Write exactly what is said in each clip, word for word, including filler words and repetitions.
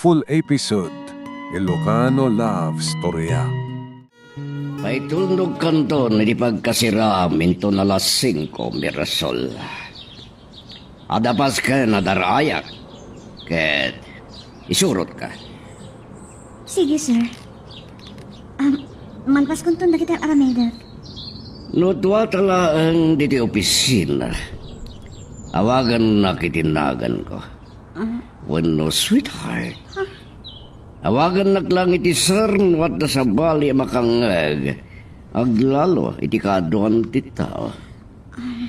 Full episode, Ilocano Love Storya. Paitulnogkanton iti pagkasiraam inton alas singko, Mirasol. Adda pasken a dar-ayak, ket isurotka. Sige, sir. Um, malpaskonton dagiti aramidek. No duata laeng ditoy opisina, awagannak iti naganko. Ah. Wenno sweetheart. Huh? Awagannak lang iti sir no adda sabali a makangngeg, aglalo iti kaaduan ti tao. Ah,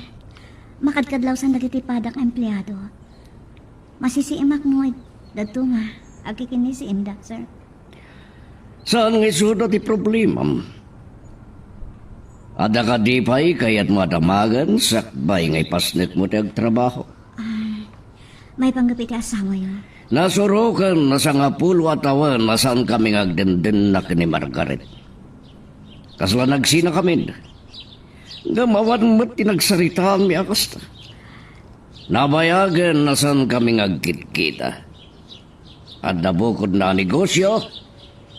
makadkadlawsan dagiti padak nga empleado. Masisiimak no id-, dadto nga agkikinnisiimda, sir. Saan nga isuda ti problemam? Adda kadi pay kayatmo a damagen sakbay nga ipasnekmo ti agtrabaho? Ah, maipanggep iti asawayo. Nasuroken a sangapulo a tawen a saankami nga agdendennaka ni Margaret. Kasla nagsinakamin. Ngem awan met ti nagsaritaanmi a kasta. Nabayagen a saankami nga agkitkita. Adda bukodna a negosio,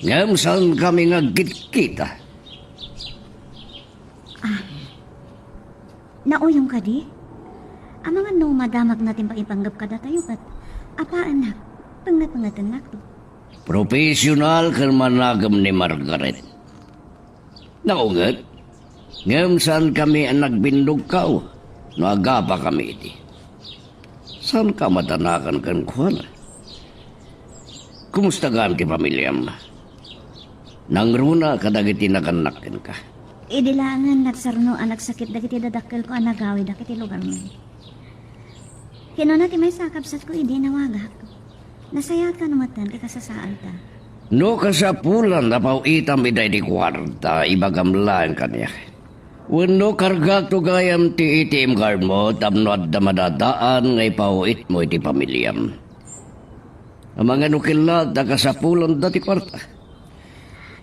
ngem saankami nga agkitkita. Ah, nauyong kadi? Amangan no madamakna ti maipanggep kadatayo ket apaennak, pengngepengngetennakto. Profesional ken managem ni Margaret. Naunget, ngem saankami a nagbindugkaw no agapakami idi. Saanka a madanagan kenkuana? Kumusta gayam ti pamiliam? Nangruna kadagiti nagannak kenka? Idi laengen nagsarno a nagsakit dagiti dadakkelko a nagawidak iti lugarmi. Kinuna ti maysa a kabsatko idi nawagak. Nasayaatko no metten ti kasasaadda. No kasapulan a paw-itam ida iti kuarta, ibagam laeng kaniak. Wenno kargakto gayam ti A T M cardmo tapno adda madadaan nga ipaw-itmo iti pamiliam. Amangan no kellaat a kasapulanda ti kuarta.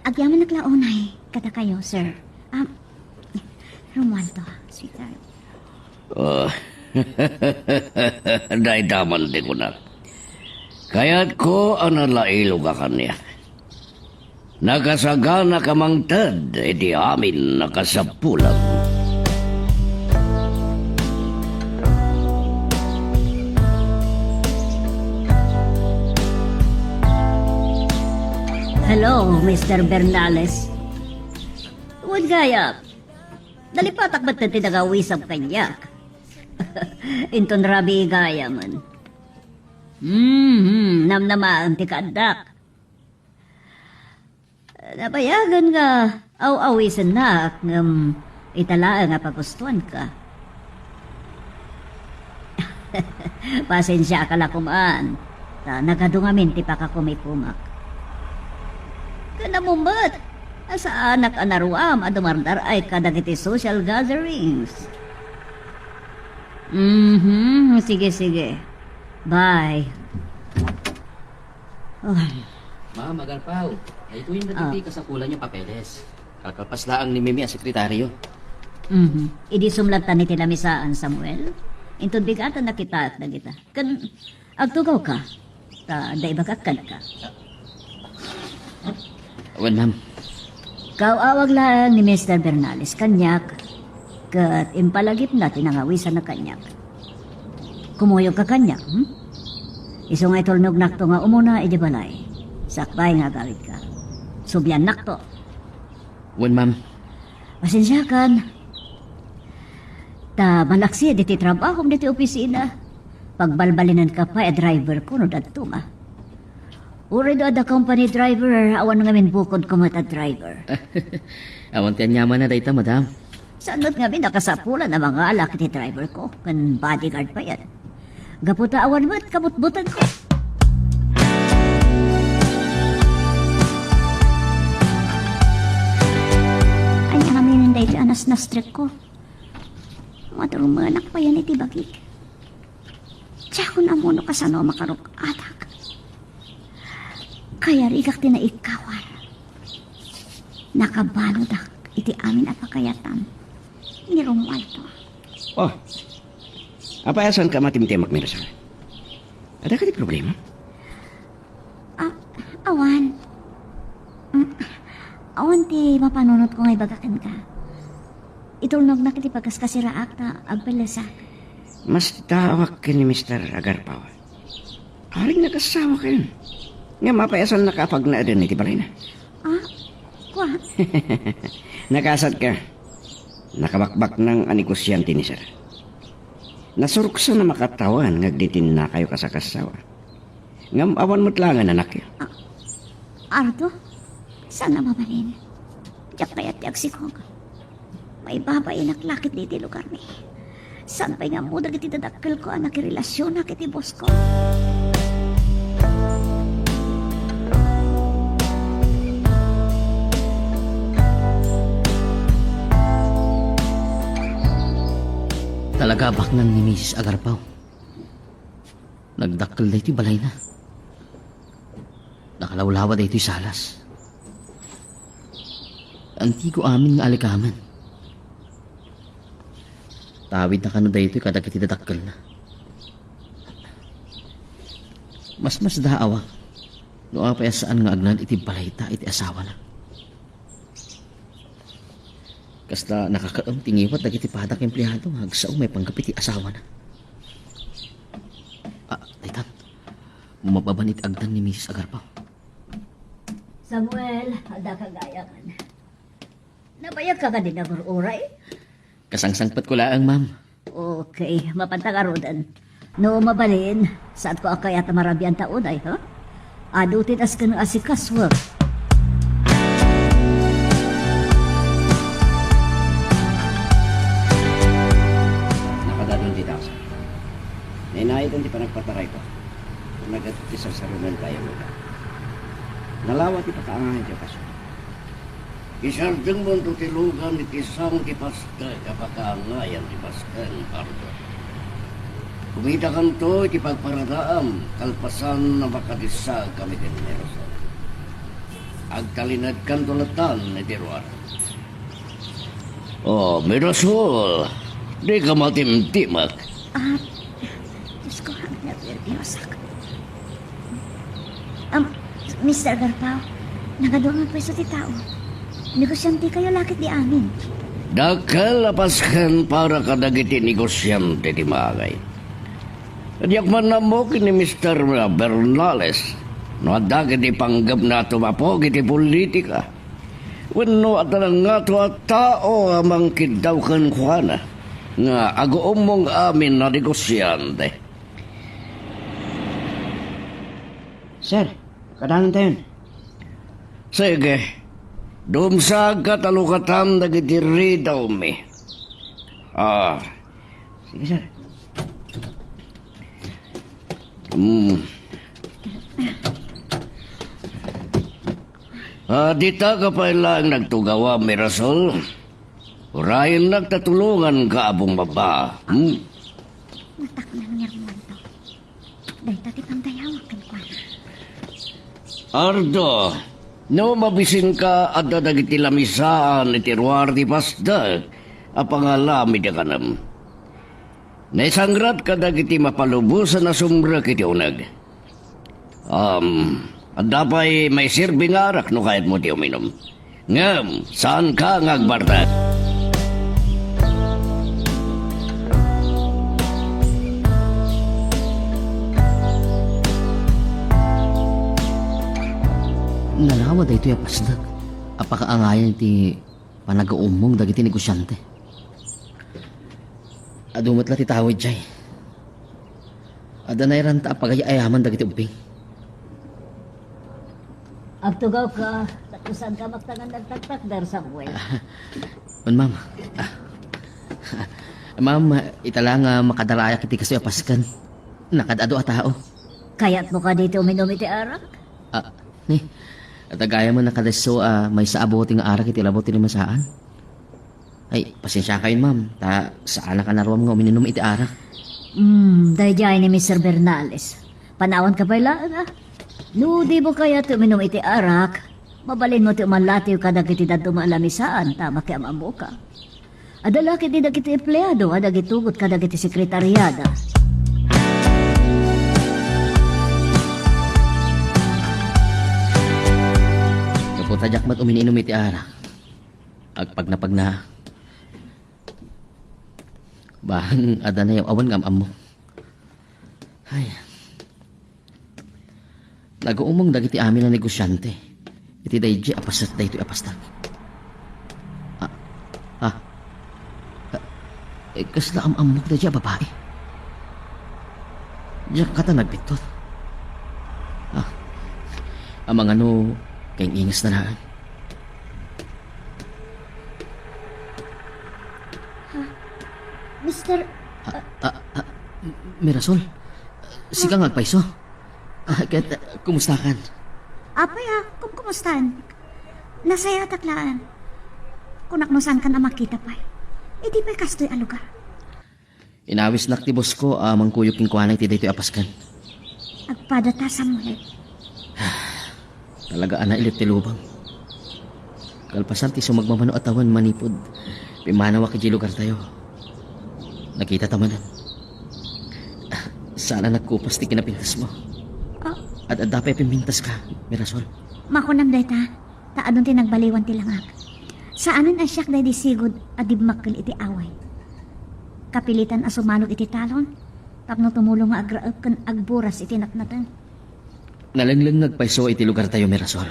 Agyamanak la unay kadakayo, sir. Ah, Romualdo, sweetheart. Ah, dayta man ti kunak. Kayatko a nalailog a kaniak. Nakasagana ka mangted iti amin a kasapulan. Hello, Mister Bernales. Wen gayam, nalipatak met ti nagawisam kaniak. Inton rabii gayamen. Mhm, namnamaen ti kaaddak. Nabayagen nga aw-awisennak, ngem ita laeng a pagustuanka. Pasensiaka la koman, ta nagadu ngamin ti pakakumikumak. Ken ammom met a saanak a naruam a dumardar-ay kadagiti social gatherings. Mhm, sige, sige. Bye. Oh. Ma'am, agalpaw. Daytoyen dagiti Ah. kasapulanyo a papeles. Kakalpas laeng ni Mimi a sekretaryo. Mhm. Idi sumlattan iti lamisaan, Samuel, inton bigatan a kitaek dagita. Ken agtugawka, ta adda ibagak kenka. Wen, ma'am. Kaaw-awag laeng ni Mister Bernales kaniak, ket impalagipna ti nangawisanna kaniak. Kumuyogka kaniak, hmm? Isu nga itulnognakto nga umuna idi balay. Sakbay nga agawidka. Subliannakto. Wen, ma'am. Pasensiakan. Ta malaksid iti trabahom ditoy opisina. Pagbalbalinenka pay a driver ko no dadto nga. Uray no adda company driver, awan ngamin bukodko met a driver. Awan ti aniamanna dayta, madam. Saan met ngamin a kasapulan a mangalak iti driver ko, ken bodyguard pay. Gapu ta awan met kabutbutengko. Ania ngamin daytoy a nasnastrekko? Madurmenak payen iti bagik. Diakon ammo no kasano a makaruk-atak. Kayarigak ti naikkawan. Nakabaludak iti amin a pagayatan ni Romualdo. Oh, apay a saanka matimtimak, Mirasol? Adda kadi problema? Ah, Awan. Mm, awan ti mapanunotko nga ibaga kenka. Itulnognak iti pagkaskasiraak ta agpellesak. Masdaawak ken ni Mister Agarpaw. Uray nagasawakan. Ngem apay a saannaka a pagnaeden iti balayna? Ah, kua? Nakasatka. Nakabakbaknang a negosiante ni Sir. Nasuroksan a makatawen nga agditinnakayo kasakasawa. Ngem awan met laengen anakyo. Ah, Ardo, saan a mabalin. Diak kayat ti agsikog. Maibabainak la ketdi iti lugarmi. Saan pay nga ammo dagiti dadakkelko a nakirelasionak iti bosko. Talaga a baknang ni Misis Agarpaw. Nagdakkel daytoy balayna. Nakalawlawa daytoy salas. Antigo amin nga alikamen. Tawidna kano daytoy kadagiti dadakkelna. Masmasdaawak no apay a saan nga agnaed iti balayta iti asawana. Kasta nakakaem ti ngiwat dagiti pada ken empleado nga agsao maipanggep iti asawana. Ah, dayta. Mababan iti agdan ni Misis Agarpaw. Samuel, adda ka gayamen. Nabayagka kadi nga agur-uray? Kasangsangpetko laeng, ma'am. Okay, mapanta ngaruden. No mabalin, saanko a kayat a marabian ta unay, ha? Adu ti nasken nga asikasuek. Nakadadun ti tao, sir. Nainayatan ti panagpatarayko. Nagat ti sarsarungan tayo, Lola. Nalawa ti pakaangayan ti okasyon. Isardengmonto ti lugan iti sao ti pasdek a pakaangayan ti pasken, Ardo. Kumitakanto iti pagparadaam kalpasan a makadissaagkami ken Mirasol. Agtalinedkanto latan iti ruar. Oh, Mirasol, dika matimtimek. Ah, Diyos ko, ang nerbiyosak. Am, Mister Garpao, nagaduangan pay isu ti tao. Negosyante kayo la ket di amin. Dakkel a pasken para kadagiti negosyante ti maangay. Diak man ammo ken ni Mister Bernales no adda ket ipanggepna a tumapok iti politika. Wenno adda ngato a tao a mangkiddaw kenkuana nga aguummong amin a negosyante. Sir, kadangan tayon. Sige. Dumsag ket alukatan dagiti ridawmi. Ah. Sige, sir. Hmm. Ah, dita ka pay laeng nagtugaw, Mirasol. Urayennak ta tulonganka a bumaba. Hmm? Nataknang ni Armando. Dayta ti pandayawak kenkuana. Ardo, no mabisinka, adda dagiti lamisaan iti ruar ti pasdek a pangalamid a kanem. Naisangrat kadagiti mapalubosan a sumrek iti uneg. Um, adda pay maiserbi nga arak no kayatmo ti uminum. Ngem, saanka nga agbartek. Nalawa daytoy a pasdek a pakaangayan ti panagaummong dagiti negosyante. Adu met la ti tao idiay. Adda nairanta a pagay-ayaman dagiti ubbing. Agtugawka, ta kusanka maktangan nagtaktakder, Samuel. Wen, ma'am. Ah. Ma'am, ita la nga makadarayak iti kastoy a pasken. Nakaad-adu a tao. Kayatmo kadi ti uminum iti arak? Ah, ni, adda gayam a nakadisso a maysa a bote nga arak iti labot ti lamisaan. Ay, pasensiakayon, ma'am, ta saanak a naruam nga uminum iti arak. Hmm, daydiay ni Mister Bernales. Panawanka pay laeng, a. No dimo kayat ti uminum iti arak, mabalinmo ti umalatiw kadagiti dadduma a lamisaan ta makiam-ammoka. Adda la ketdi dagiti empleado a nagitugot kadagiti sekretariada. Ta diak met umiinum iti arak. Agpagnapagna. Bang adda nayaw-awan nga am-ammo. Ay. Naguumong dagiti amin a negosiante iti daydi a paset daytoy a pastak. Ah, ah. Eh, kasla am-ammok daydi a babai. Diak kata nagbittot. Ah, amangano, kaingingas na naan. Ha? Mister, Ah, ah, ah, Mirasol, sika nga agpayso? Ah, ket, ah, kumustakan? Apay, ah, kumkumustan? Nasayatak laeng. Kunak no saankan a makita pay. Idi pay kastoy a lugar. Inawisnak ti boss ko a mangkuyog kenkuana iti daytoy a pasken. Agpadata, Samuel. Talaga a nailit ti lubong. Kalpasan ti sumagmamano a tawen manipud pimmanawak idiay lugartayo, nakitata manen. Saan a nagkupas ti kinapintasmo. Ah. Ad-adda pay a pimmintaska, Mirasol. Makunam dayta, ta adun ti nagbaliwan ti langak. Saanen a siak daydi sigud a dimmakkel iti away. Kapilitan a sumalog iti talon tapno tumulong nga agraep ken agburas iti natnateng. Nalenglengngeg payso iti lugartayo, Mirasol.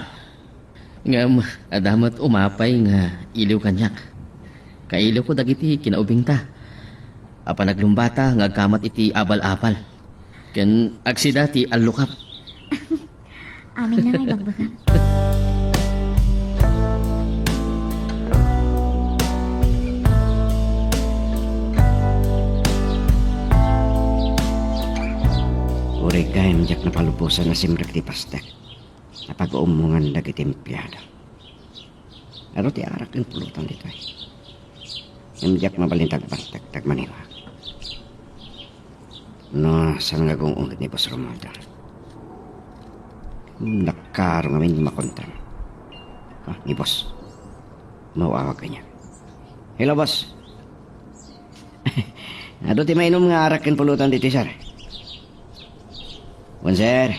Ngem adda met umapay nga iliw kaniak. Kailiwko dagiti kinaubingta a panaglumbata nga agkamat iti abal-abal ken agsida ti allukap. Amin nga ibagbagam. Uray gayam diak napalubosan a simrek ti pastek a pag-uummongan dagiti empleado. Adu ti arak ken pulutan ditoy. Ngem diak mabalin ti agbartek ti agmaniwa. No, saan nga agung-unget ni Boss Romualdo? Nakaro ngamin makontan. Ah, ni Boss. Mawawag kaniak. Hello, Boss. Adu ti mainum nga arak ken pulutan ditoy, sir. Wen, sir.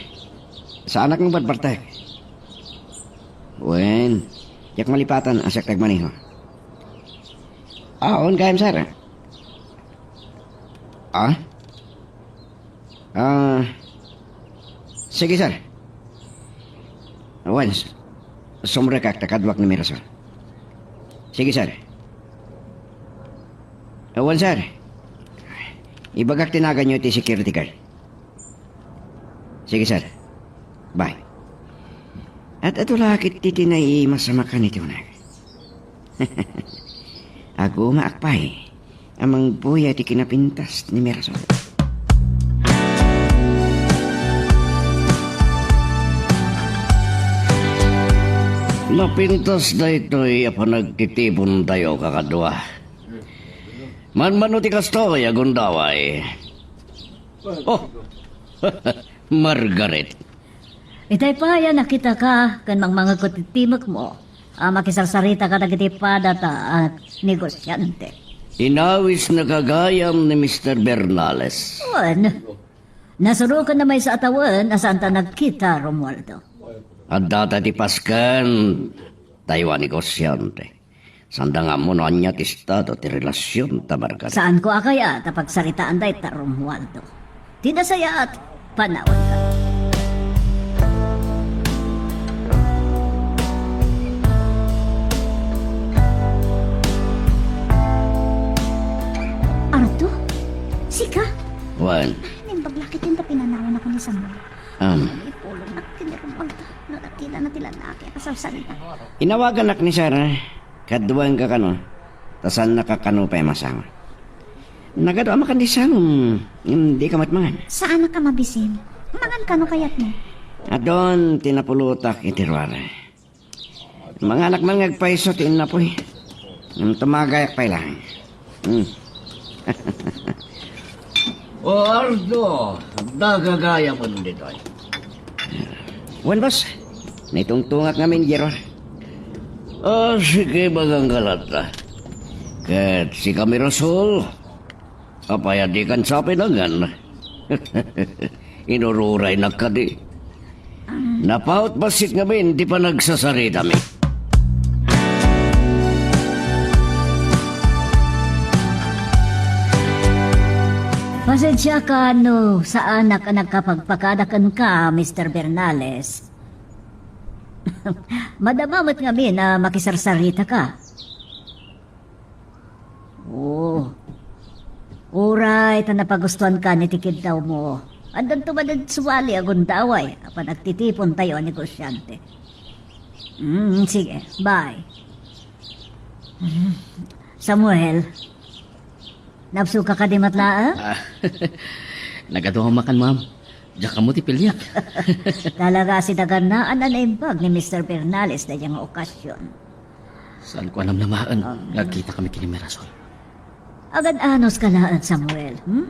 Saanak nga barbartek. Wen, diak malipatan a siak ti agmaneho. Ah, wen gayam, sir. Ah? Ah, sige, sir. Wen, s-, sumrekak ta kaduak ni Mirasol. Sige, sir. Wen, sir. Ibagak ti naganyo iti security guard. Sige, sir. Bye. At adu la ket ti naimasamakan iti uneg. Agumaak pay a mangbuya ti kinapintas ni Mirasol. Napintas daytoy a panagtitipon tayo, kakadua. Manmano ti kastoy a gundaway. Oh, Margaret. Itay pay a nakitaka ken mangmangegko ti timekmo a makisarsarita kadagiti padata a negosiante. Inawisnaka gayam ni Mister Bernales. Wen, nasuroken a maysa a tawen a saanta nagkita, Romualdo. Adda ti pasken tayo a negosiante. Sanda nga ammo no ania ti estado ti relasionta, Margaret. Saanko a kayat a pagsaritaan dayta, Romualdo. Ti nasayaat, panawenka. Ardo? Sika? Wen. Naimbag la ketdin ta pinanawanakon ni Samuel. Am. Ipulongnak ken ni Romualdo no nakitana ti lalaki a kasarsarita. Inawaganak ni Sir. Kaduaenka kano, ta saannaka kano pay a masango. Nagadu a makan ti sangom, ngem dika met mangan. Saanak a mabisin. Mangan kano kayatmo. Adun ti napulutak iti ruara. Manganak man nga agpayso ti innapoy. Ngem tumagayak pay laeng. Hmm. O, Ardo, dagagayam ditoy. Wen, boss. Naitungtungak ngamin, Gerard. Ah, sige, bagang kalata. Ket sika, Mirasol, apay a dikan sapinangan? Inururaynak kadi. Napaut bassit ngamin ti panagsasaritami. Pasensya ka no saanak a nagkapagpakada kenka, Mister Bernales. Madama met ngamin a makisarsaritaka. Oo. Uray ta napagustuankan iti kiddawmo, addanto manen sumali a gundaway a panagtitipontayo a negosiante. Mm, sige, bye. Mm. Samuel, napsuka kadi met laeng? Ah, nagaduamakan, ma'am. Diak ammo ti piliak. Talaga a sidagannaan a naimbag ni Mister Bernales daydiay nga okasion. Saanko a namnamaen nga agkitakami ken ni Mirasol. Agan-anuska laeng, Samuel, hmm?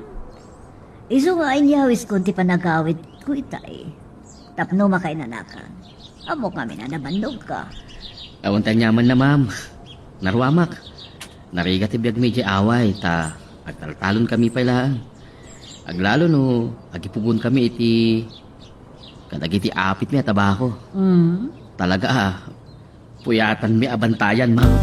Isu nga inyawiskon ti panagawidko itay tapno makainanakan. Ammok ngamin a nabannogka. Awan ti aniamanna, ma'am. Naruamak. Narigat ti biagmi idiay away, ta agtaltalonkami pay laeng. Aglalo no agipugonkami iti kadagiti apitmi a tabako. Mm. Talaga a, puyatanmi a bantayan, ma'am.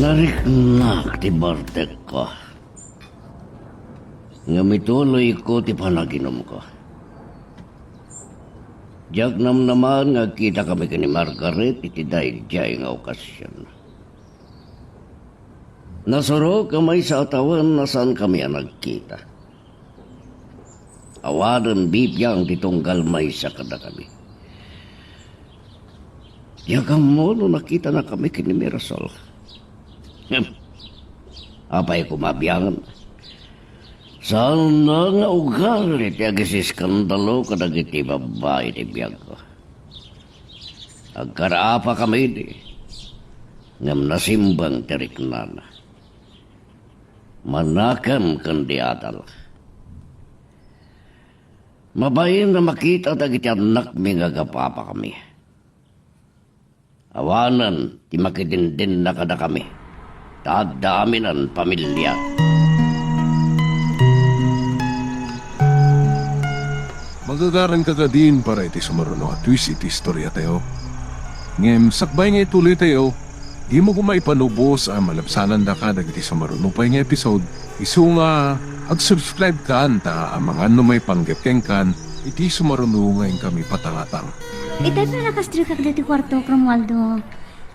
Nariknak ti bartekko. Ngem ituloyko ti panaginumko. Diak namnamaen nga agkitakami ken ni Margaret iti daydiay nga okasion. Nasurok a maysa a tawen a saankami a nagkita. Awanen bibiang ti tunggal maysa kadakami. Diak ammo no nakitanakami ken ni Mirasol. Ngem, apay koma a biangen? Saanna nga ugali ti agisiskandalo kadagiti babbai ti biagko. Agkaraapakami idi, ngem nasimbang ti riknana. Manakem ken di adal. Mabain a makita dagiti annakmi nga agapapakami. Awanen ti makidindinna kadakami, ta adda aminen pamilia. Magagaranka kadin para iti sumaruno a twist iti istoriatayo. Ngem sakbay nga ituloytayo, dimo koma ipanubos a malabsanandaka dagiti sumaruno pay nga episode, isu nga ag-subscribe kan ta amangan no maipanggep kenkan iti sumaruno nga inkami patangatang. Itay pay a nakastrikak ditoy kuartok, Romualdo.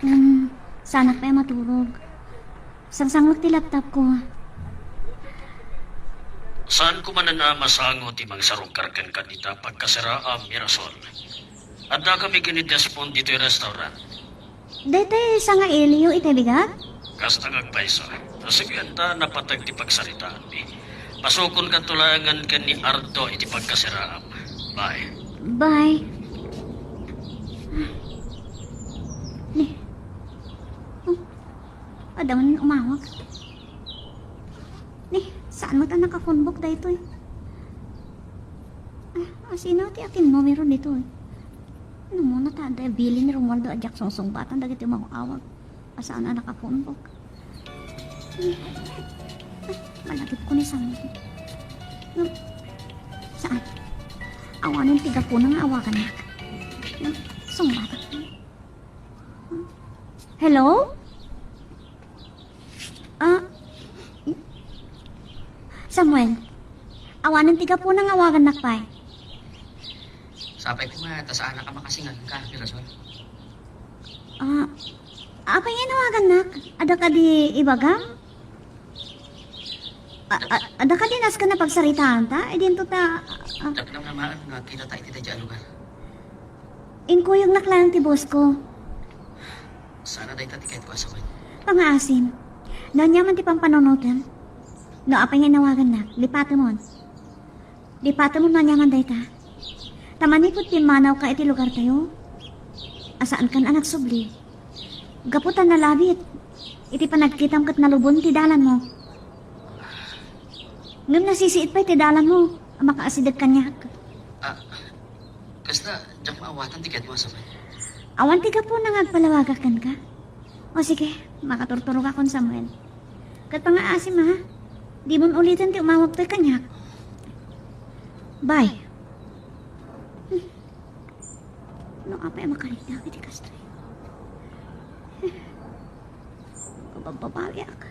Ngem, saanak pay a maturog. Sangsanglok ti laptopko. Saanko manen a masango ti mangsarungkar kenka dita pagkasiraam, Mirasol. Addakami ken ni Desmond ditoy restaurant. Daytoy sangailiyo itay bigat? Kasta nga agpayso. Ta sige, anta napateg ti pagsaritaanmi. Pasukonkanto laengen ken ni Ardo iti pagkasiraam. Bye. Bye. Ni, oh, adda man umawag. Ni, saan met a naka-phone book daytoy? Ah, asino ti akin numero ditoy? Ano mo na ta, adda bilin ni Romualdo a diak sungsungbatan dagiti umawag. Asaan a naka-phone book? Ay, malagipko ni Samuel. No? Saan? Awanen ti gapuna nga awagannak. No? Sungbatak. Hello? Ah, Samuel, awanen ti gapuna nga awagannak pay. Sapay koma ta saanak a makasingan ka, Mirasol. Ah, apay nga inawagannak? Adda kadi ibagam? A-, a-, adda kadi nasken a pagsaritaanta? Idinto ta, ah. Dakdam na maan nga kita ta iti daydiay a lugar. Inkuyognak laeng ti bosko. Sana dayta ti kayatko a sawen. Pangaasim. No aniaman ti pampanunotem, no apay nga inawagannak, lipatemon. Lipatemon no aniaman dayta. Ta manipud pimmanawka iti lugartayo, a saankan a nagsubli. Gapu ta nalabit iti panagkitam ket nalubon ti dalanmo. Ngem nasisiit pay ti dalanmo a makaasideg kaniak. Ah, kasta, diak maawatan ti kayatmo a sawen. Awan ti gapuna nga agpalawagak kenka. O sige, makaturturogakon, Samuel. Ket pangaasim, ha? Dimon uliten ti umawag toy kaniak. Bye. Apay a makariknak iti kastoy? Kababbabawiak.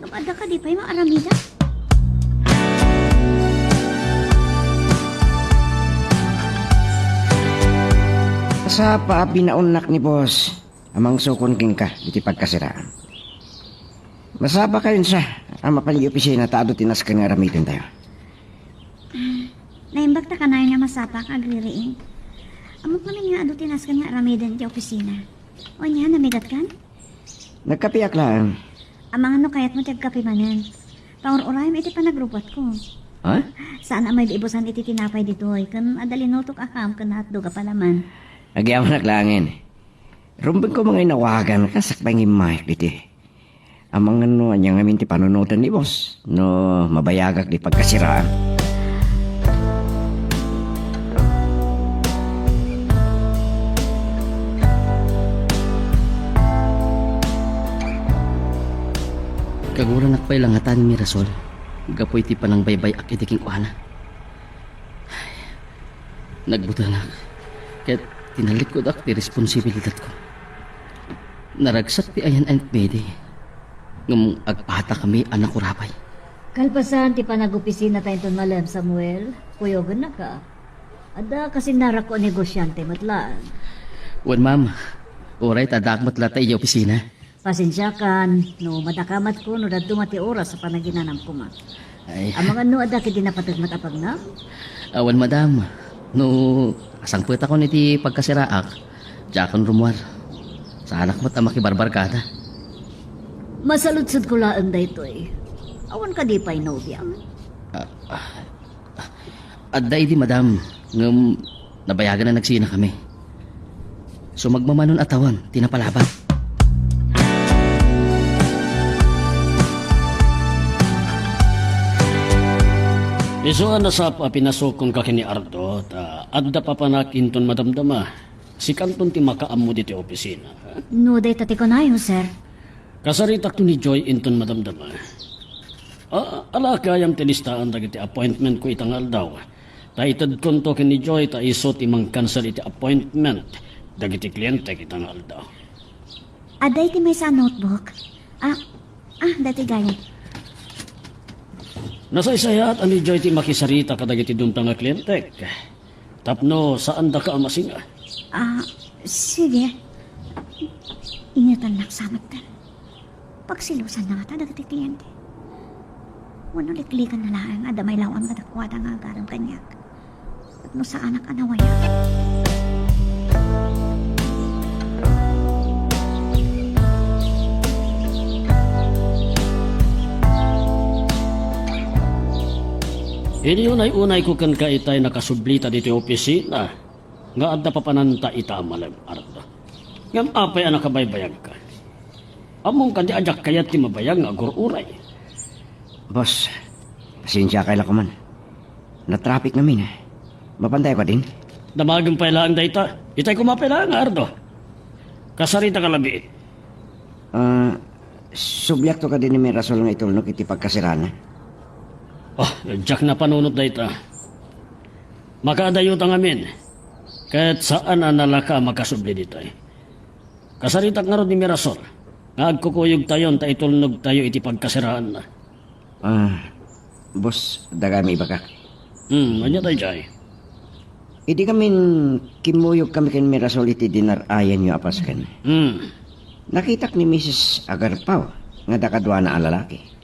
Ngem adda kadi pay maaramidek? Masapa a binaonnak ni boss a mangsukon kenka iti pagkasiraan. Masapa kayon sa a mapan iti opisina ta adu ti nasken nga aramidentayo. Naimbag ta kanayon nga masapa nga agririing. Ammok ngamin nga adu ti nasken nga aramiden ti opisina. Ania, namigatkan? Nagkapiak laeng. Amangan no kayatmo ti agkapi manen. Paur-urayem iti panagrupotko. Ha? Saan a maibusan iti tinapay ditoy, ken adda linutok a ham ken hotdog a palaman. Agyamanak laengen. Rumbengko nga inawaganka sakbay nga immayak ditoy. Amangan no ania ngamin ti panunoten ni boss no mabayagak ti pagkasiraan. Kaguranak pay la ngata ni Mirasol gapu iti panangbaybay-ak iti kenkuana. Nagbutengak ket tinalikudak ti responsibilidatko. Naragsak ti ayan a init, ngem agpatakami a nakurapay. Kalpasan ti panagopisinata inton malem, Samuel, kuyogennaka. Adda kasinnarakko a negosiante met laeng. Wen, ma'am. Uray ta addaak met latta idiay opisina. Pasensiakan no madakamatko no dadduma ti oras a panaginanam koma. Ay. Amangan no adda ketdi napateg met a pagna? Awan, madam. No asangpetakon iti pagkasiraak, diakon rummuar. Saanak met a makibarbarkada. Masaludsodko laeng daytoy. Awan kadi pay nobiam? Ah, ah, Adda idi, madam, ngem nabayagan a nagsinakami. Sumagmamanon a tawen ti napalabas. Isu a nasapa a pinasukonka ken ni Ardo, ta adda papanak inton madamdama. Sikanton ti makaammo ditoy opisina, ha? No dayta ti kunayo, sir. Kasaritakto ni Joy inton madamdama. A-, alakayam ti listaan dagiti appointmentko ita nga aldaw. Ta itedkonto ken ni Joy ta isu ti mangcancel iti appointment dagiti klientek ita nga aldaw. Adda iti maysa a notebook. Ah, ah, dati gayam. Nasaysayaat a ni Joy ti makisarita kadagiti dumtang a klientek. Tapno saandaka a masinga. Ah, sige. Ingetannak sa metten. Pagsilusanna ngata dagiti kliente. Wenno liklikanna laeng a adda maylaw-an kadakuada nga agarem kaniak. Tapno saanak a nawayak. Idi unay-unayko kenka itay nakasublita ditoy opisina, nga adda papananta ita a malem, Ardo. Ngem apay a nakabaybayagka? Ammom kadi a diak kayat ti mabayag nga agur-uray? Boss, pasensiakay la koman. Natraffic ngamin. Mapantayo kadin? Damagem pay laeng dayta. Itay koma pay laeng, Ardo. Kasaritak a labi. Ah, subliakto kadi ni Mirasol nga itulnog iti pagkasirana. Oh, diak napanunot dayta. Makaadayota ngamin, ket saan a nalaka a makasubli ditoy. Kasaritak ngarud ni Mirasol nga agkukuyogtayon ta itulnogtayo iti pagkasiraanna. Ah, boss, adda kami ibagak. Hmm, ania daydiay? Idi ngamin kimmuyog kami ken Mirasol iti dinar-ayanyo a pasken. Hmm. Nakitak ni Misis Agarpaw nga adda kaduana a lalaki.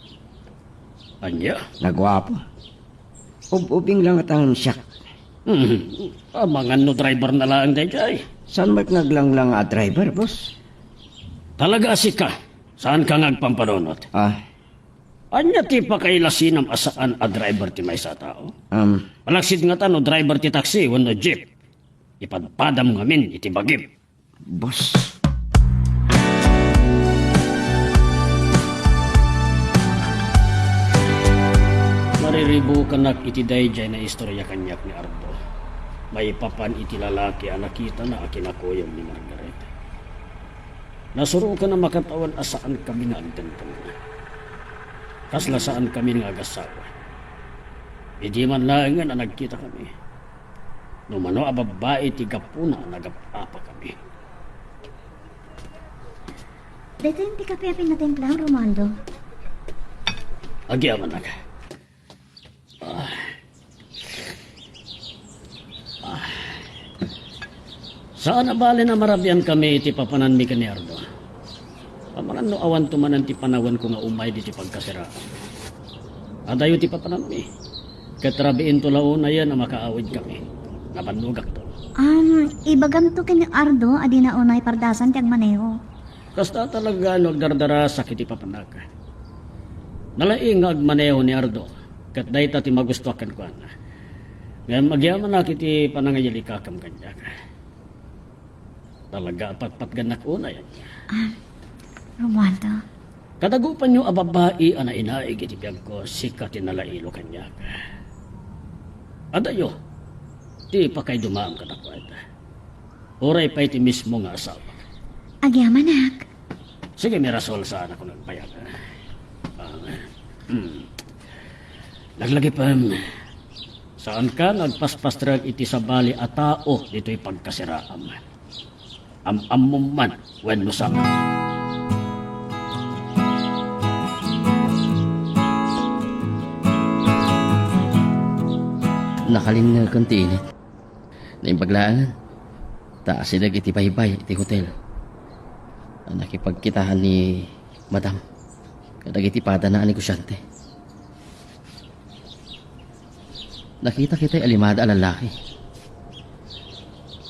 Ania? Naguapo. Ub-ubing la ngata ngem siak. Hmm. Amangan no driver na laeng daydiay. Saan met nga aglanglang a driver, boss? Talaga a sika. Saanka nga agpampanunot? Ah. Ania ti pakailasinam a saan a driver ti maysa a tao? Um. Malaksid ngata no driver ti taxi wenno jeep. Ipadpadam ngamin iti bagim. Boss. Mariribukanak iti daydiay nga istorya kaniak ni Ardo. Maipapan iti lalaki a nakitana a kinakuyog ni Margaret. Nasurokan a makatawen a saankami nga agdengdengngeg. Kasla saankami nga agassawa. Idi man laengen a nagkitakami, No mano a babbai ti gapuna a nagap-apa kami. Daytoy ti kape a pinatimplam, Romualdo. Agyamanak. Ah. Ah. Saan a bale a marabian kami iti papananmi ken ni Ardo. Amangan no awanto manen ti panawenko nga umay ditoy pagkasiraan. Adayo ti papananmi. Ket rabiinto la unayen a makaawid kami. Nabannogakto. Um, ibagamto ken ni Ardo a dina unay pardasan ti agmaneho. Kasta talaga no agdardarasak iti papanak. Nalaing nga agmaneho ni Ardo, ket dayta ti magustoak kenkuana. Ngem agyamanak iti panangayalikakam kaniak. Talaga a patpatgannak unay. Ah, Romualdo. Kadagupanyo a babbai a nainaig iti biagko, sika ti nalailo kaniak. Adayo ti pakaidumaam kadakuada. Uray pay ti mismo nga asawa. Agyamanak. Sige, Mirasol, saan ako nagbayag. Ah, hmm. Naglagipem, saanka nga agpaspastrek iti sabali a tao ditoy pagkasiraam. Am-ammom man wenno saan. Nakalinneken ti init. Naimbag laengen ta asideg iti baybay iti hotel a nakipagkitaan ni Madam kadagiti padana a negosiante. Nakita kitay a limada a lallaki.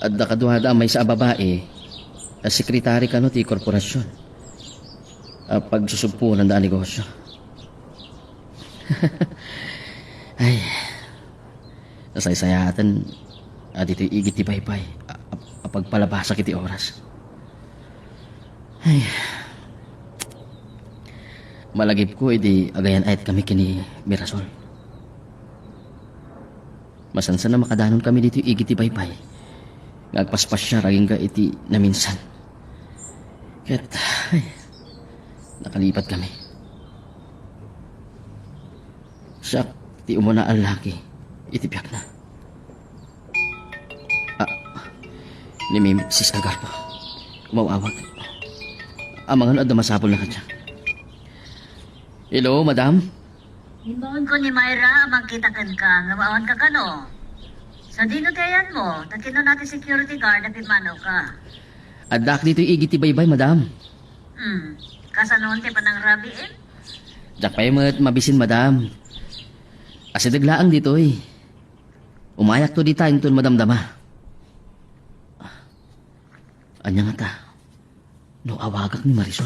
Adda kaduada a maysa a babai a sekretari kano ti korporasion a pagsusubponanda a negosio. Ay, nasaysayaaten a ditoy igid ti baybay a, a, a pagpalabasak iti oras. Ay. Malagipko idi agayan-ayatkami ken ni Mirasol. Masansan a makadanon kami ditoy igid ti baybay nga agpaspasiar agingga iti naminsan. Ket, ay, nakalipatkami. Siak ti umuna a laki iti biagna. Ah, ni Misis Agarpa. Umaw-awag. Amangan adda masapulna kaniak. Hello, madam? Imbaonko ni Myra a mangkita kenka, ngem awan ka kano. Sadino ti ayanmo? Ta kinuna ti security guard a pimmanawka. Addaak ditoy igid ti baybay, madam. Hmm. Kasano ti panangrabiim? Diak pay met mabisin, madam. Asideg laeng ditoy. Umayakto dita inton madamdama. Ania ngata no awagak ni Marisol?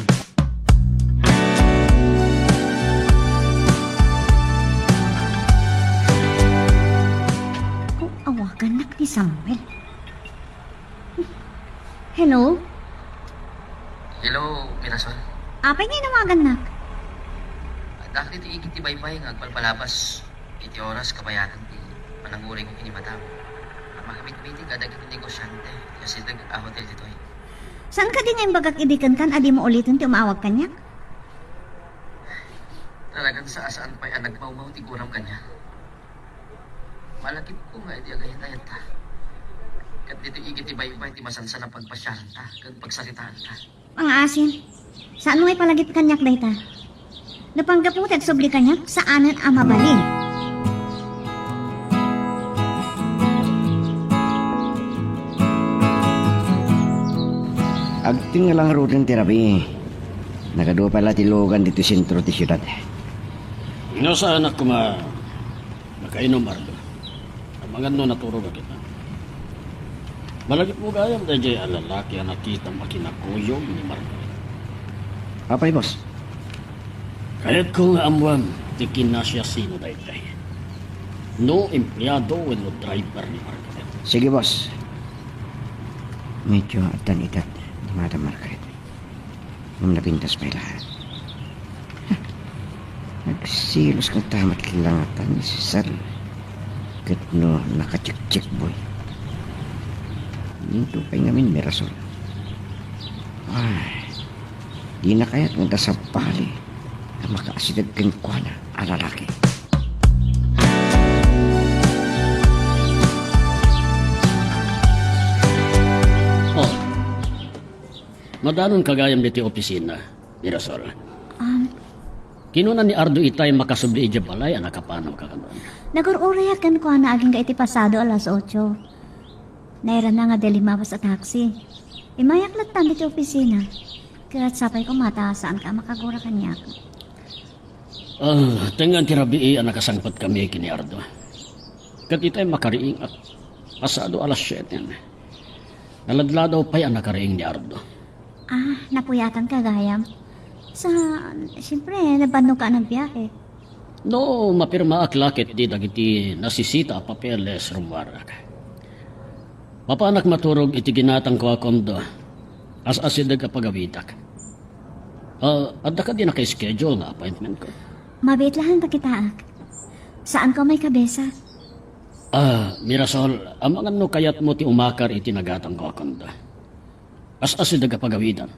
Kung awagannak ni Samuel. Hello? Hello, Mirasol. Apay nga inawagannak? Addaak ditoy igid ti baybay nga agpalpalabas. Iti oras kabayatan ti panangurigko ken ni Madam. Makabitbitig kadagiti negosiante ti asideg a hotel ditoy. Saan kadi nga imbagak idi kenka a dimo uliten ti umaawag kaniak? Talagan sa a saan pay a nagmawmaw ti guram kaniak. Malagipko nga idi agayan-ayatta. Ket ditoy igid ti baybay ti masansan a pagpasiaranta ken pagsaritaanta. Pangaasin, saan nga ipalagip kaniak dayta? Napanggapu ti agsubli kaniak, saanen a mabalin. Agtengnga la ngaruden ti rabii. Nagadu pay la ti lugan ditoy sentro ti siudad. No, saanak koma makainom, Ardo. Amangan no naturogak ita. Malagipmo gayam daydiay a lalaki a nakitam a kinakuyog ni Margaret. Apay, boss? Kayatko nga ammoam ti kinasiasino daydiay. No empleado wenno driver ni Margaret. Sige, boss. Medyo addan edad ni Madam Margaret. Ngem napintas pay la. Nagselos ngata met langatan ni Cesar ket no nakacheck-check boy. Dito pay ngamin ni Rasol. Ay, dina kayat nga sabali a makaasideg kenkuana a lalaki. Madanon ka gayam ditoy opisina, Mirasol. Um, Kinuna ni Ardo itay makasubli idiay balay a nakapanam ka kadua. Nagur-urayak kenkuana agingga iti pasado alas otso. Nairana nga adda limmabas a taxi. Immayak lattan ditoy opisina. Ket sapay koma ta saanka a makagura kaniak. Ah, tengnga ti rabii a nakasangpetkami ken ni Ardo. Ket itay makariing a pasado alas siete. Naladladaw pay a nakariing ni Ardo. Ah, napuyatanka gayam. Sa, siyempre, nabannoka a nagbiahe. No, mapirmaak la ketdi dagiti nasisita a papeles, rummuarak. Mapanak maturog iti ginatangko a kondo. As-asideg a pagawidak. Ah, adda kadi naka-schedule nga appointmentko? Mabiit laeng pakitaak. Saanko a maikabesa. Ah, Mirasol, amangan no kayatmo ti umakar iti nagatangko a kondo. As-asideg a pagawidan.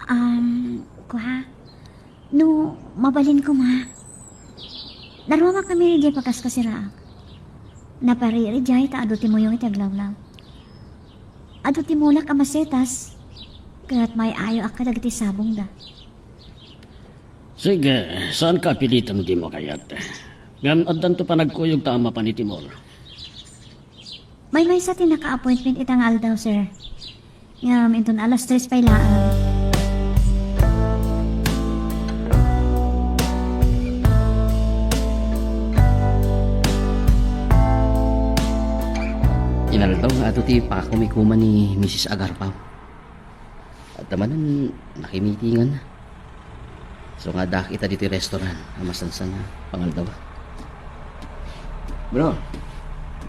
Um, kua? No, mabalin koma. Naruamakami idiay pagkaskasiraak. Napariri idiay ta adu ti muyong iti aglawlaw. Adu ti mulak a masetas, ket may-ayoak kadagiti sabongda. Sige, saanka a piliten no dimo kayat. Ngem addanto panagkuyogta a mapan iti mall. Maymaysa ti naka-appointment ita nga aldaw, sir. Ngem inton alas tres pay laeng. Inaldaw nga adu ti pakumikuma ni Misis Agarpao. Adda manen nakimitingan. So nga addaak ita ditoy restaurant a masansan a pangaldaw. Bro,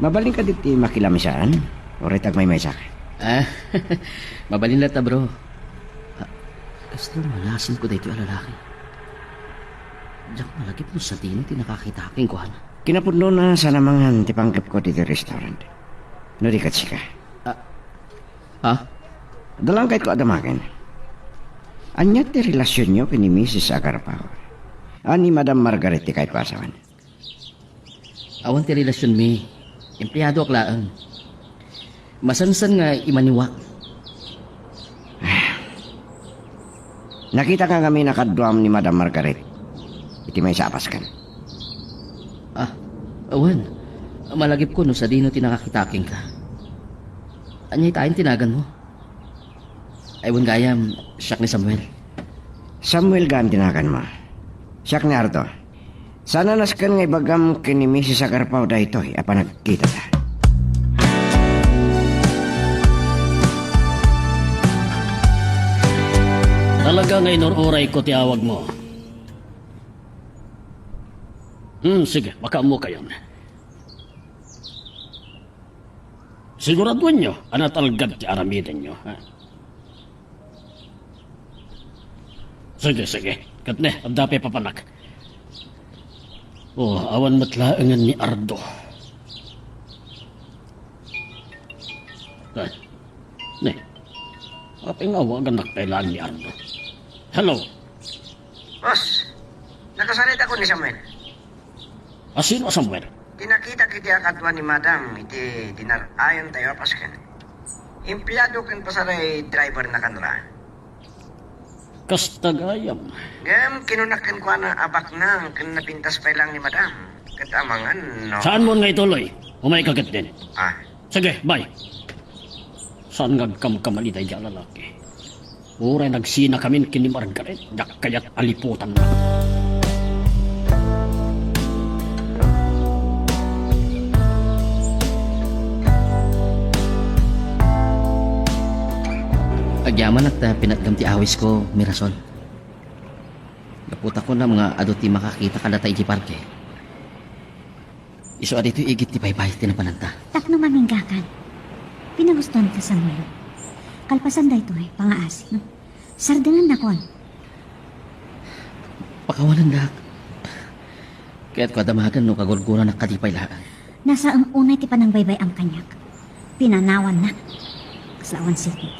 mabalin kadi ti makilamisaan? Uray ta agmaymaysak. Ah, mabalin latta, bro. Ah, kasla malasinko daytoy a lalaki. Diak malagip no sadino ti nakakita kenkuana. Kinapudnona, saan a mangan ti panggepko ditoy restaurant. No di ket sika. Ah, Ha? Dalangkayko a damagen. Ania ti relasionyo ken ni Misis Agarpao? A, ni Madam Margaret ti kayatko a asawan. Awan ti relasionmi. Empleadoak laeng. Masansan nga imaniwak. Nakitak ngamin a kaduam ni Madam Margaret iti maysa a pasken. Ah, awan. Malagipko no sadino ti nakakita kenka. Ania itaen ti naganmo? Ay, wen gayam, siak ni Samuel. Samuel gayam ti naganmo. Siak ni Ardo. Saan a nasken nga ibagam ken ni Misis Agarpao daytoy a panagkitata. Talaga nga inur-urayko ti awagmo. Hmm, sige, makaammokayon. Siguraduenyo a natalgad ti aramidenyo, ha? Sige, sige. Ket ne, adda pay papanak. Oh, awan met laengen ni Ardo. Ah, ne. Apay nga awagannak pay laeng ni Ardo? Hello? Boss, nakasarita ko ni Samuel. A, sino a Samuel? Ti nakitak iti a kadua ni Madam iti dinar-ayontayo a pasken. Empleado ken pasaray driver na kanra. Kasta gayam. Ngem kinunak kenkuana a baknang ken napintas pay laeng ni Madam. Ket amangan, no? Saanmon nga ituloy? Umayka ketdin. Ah. Sige, bye. Saan nga agkamkamali daydi a lalaki? Uray nagsinakamin ken ni Margaret, diak kayat a liputanna. Agyamanak ta pinatgam ti awisko, Mirasol. Gapu ta kunam nga adu ti makakita kadata iti parke. Isu a ditoy igid ti baybay ti napananta. Tapno maminggakan. Pinagustuanka, Samuel. Kalpasan daytoy, pangaasi, no? Sardengannakon. Pakawanendak. Kayatko a damagen no kagurguranak kadi pay laeng. Nasaem unay ti panangbaybay-am kaniak. Pinanawannak. Kasla awan sipit.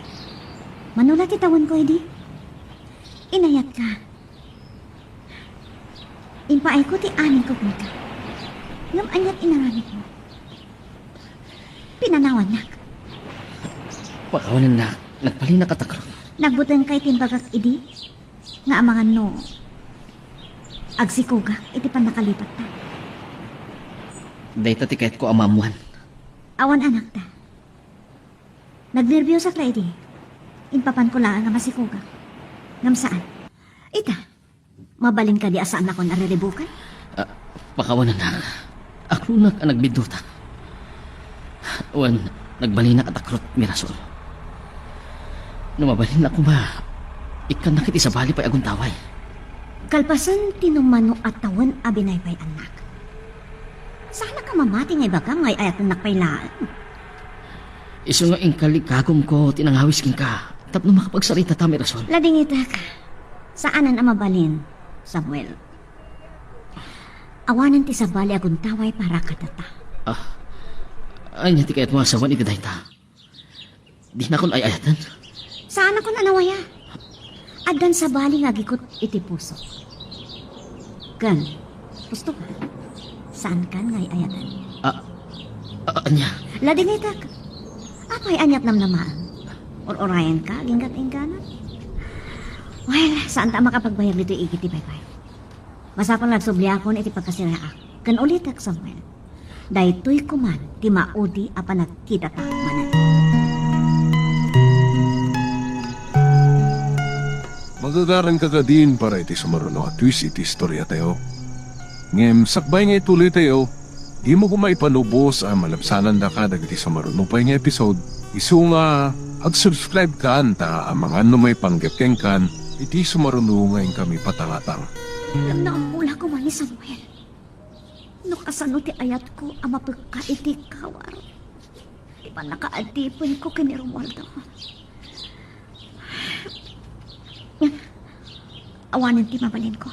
Mano la ti tawenko idi? Inayatka. Impaayko ti amin ko kenka. Ngem aniat inaramidmo? Pinanawannak. Pakawanennak, nagbalinnak a takrek. Nagbutengka iti imbagak idi nga amangan no agsikogak iti pannakalipatta. Dayta ti kayatko a maammuan. Awan anakta. Nagnerbiosak la idi. Impapanko laeng a masikogak. Ngem saan. Ita, mabalin kadi a saannakon a riribukay? Ah, pakawan, anak. Aklonak a nagbidduta. Wen, nagbalinak a takrot, Mirasol. No mabalin a koma, ikkannak iti sabali pay a guntaway. Kalpasan ti numano a tawen a binaybay-annak. Saanak a mamati nga ibagam nga ay-ayatennak pay laeng. Isu nga inkalikagumko ti nangawis kenka tapno makapagsaritata, Mirasol. Ladingitek. Saanen a mabalin, Samuel. Awanen ti sabali a guntaway para kadata. Ah, ania ti kayatmo a sawen iti dayta? Dinakon ay-ayaten? Saanakon a nawaya. Addan sabali nga agikut iti puso. Ken, husto ka? Saankan nga ay-ayaten? Ah, ah, ania? Ladingitek. Apay, aniat namnamaem? Ur-urayenka agingga-inggana? Well, saanta a makapagbayag ditoy igid ti baybay. Masapul nga agsubliakon iti pagkasiraak. Ken ulitek, Samuel, daytoy koman ti maudi a panagkitata manen. Magagaranka kadin para iti sumaruno a twist iti istoriatayo. Ngem sakbay nga ituloytayo, dimo koma ipanubos a malabsanandaka dagiti sumaruno pay nga episode, isu nga ag-subscribe kan ta amangan no maipanggep kenkan iti sumaruno nga inkami patangatang. Ngem naammula koma ni Samuel no kasano ti ayatko a mapekka iti kawar ti pannakaadipenko ken ni Romualdo. Awanen ti mabalinko.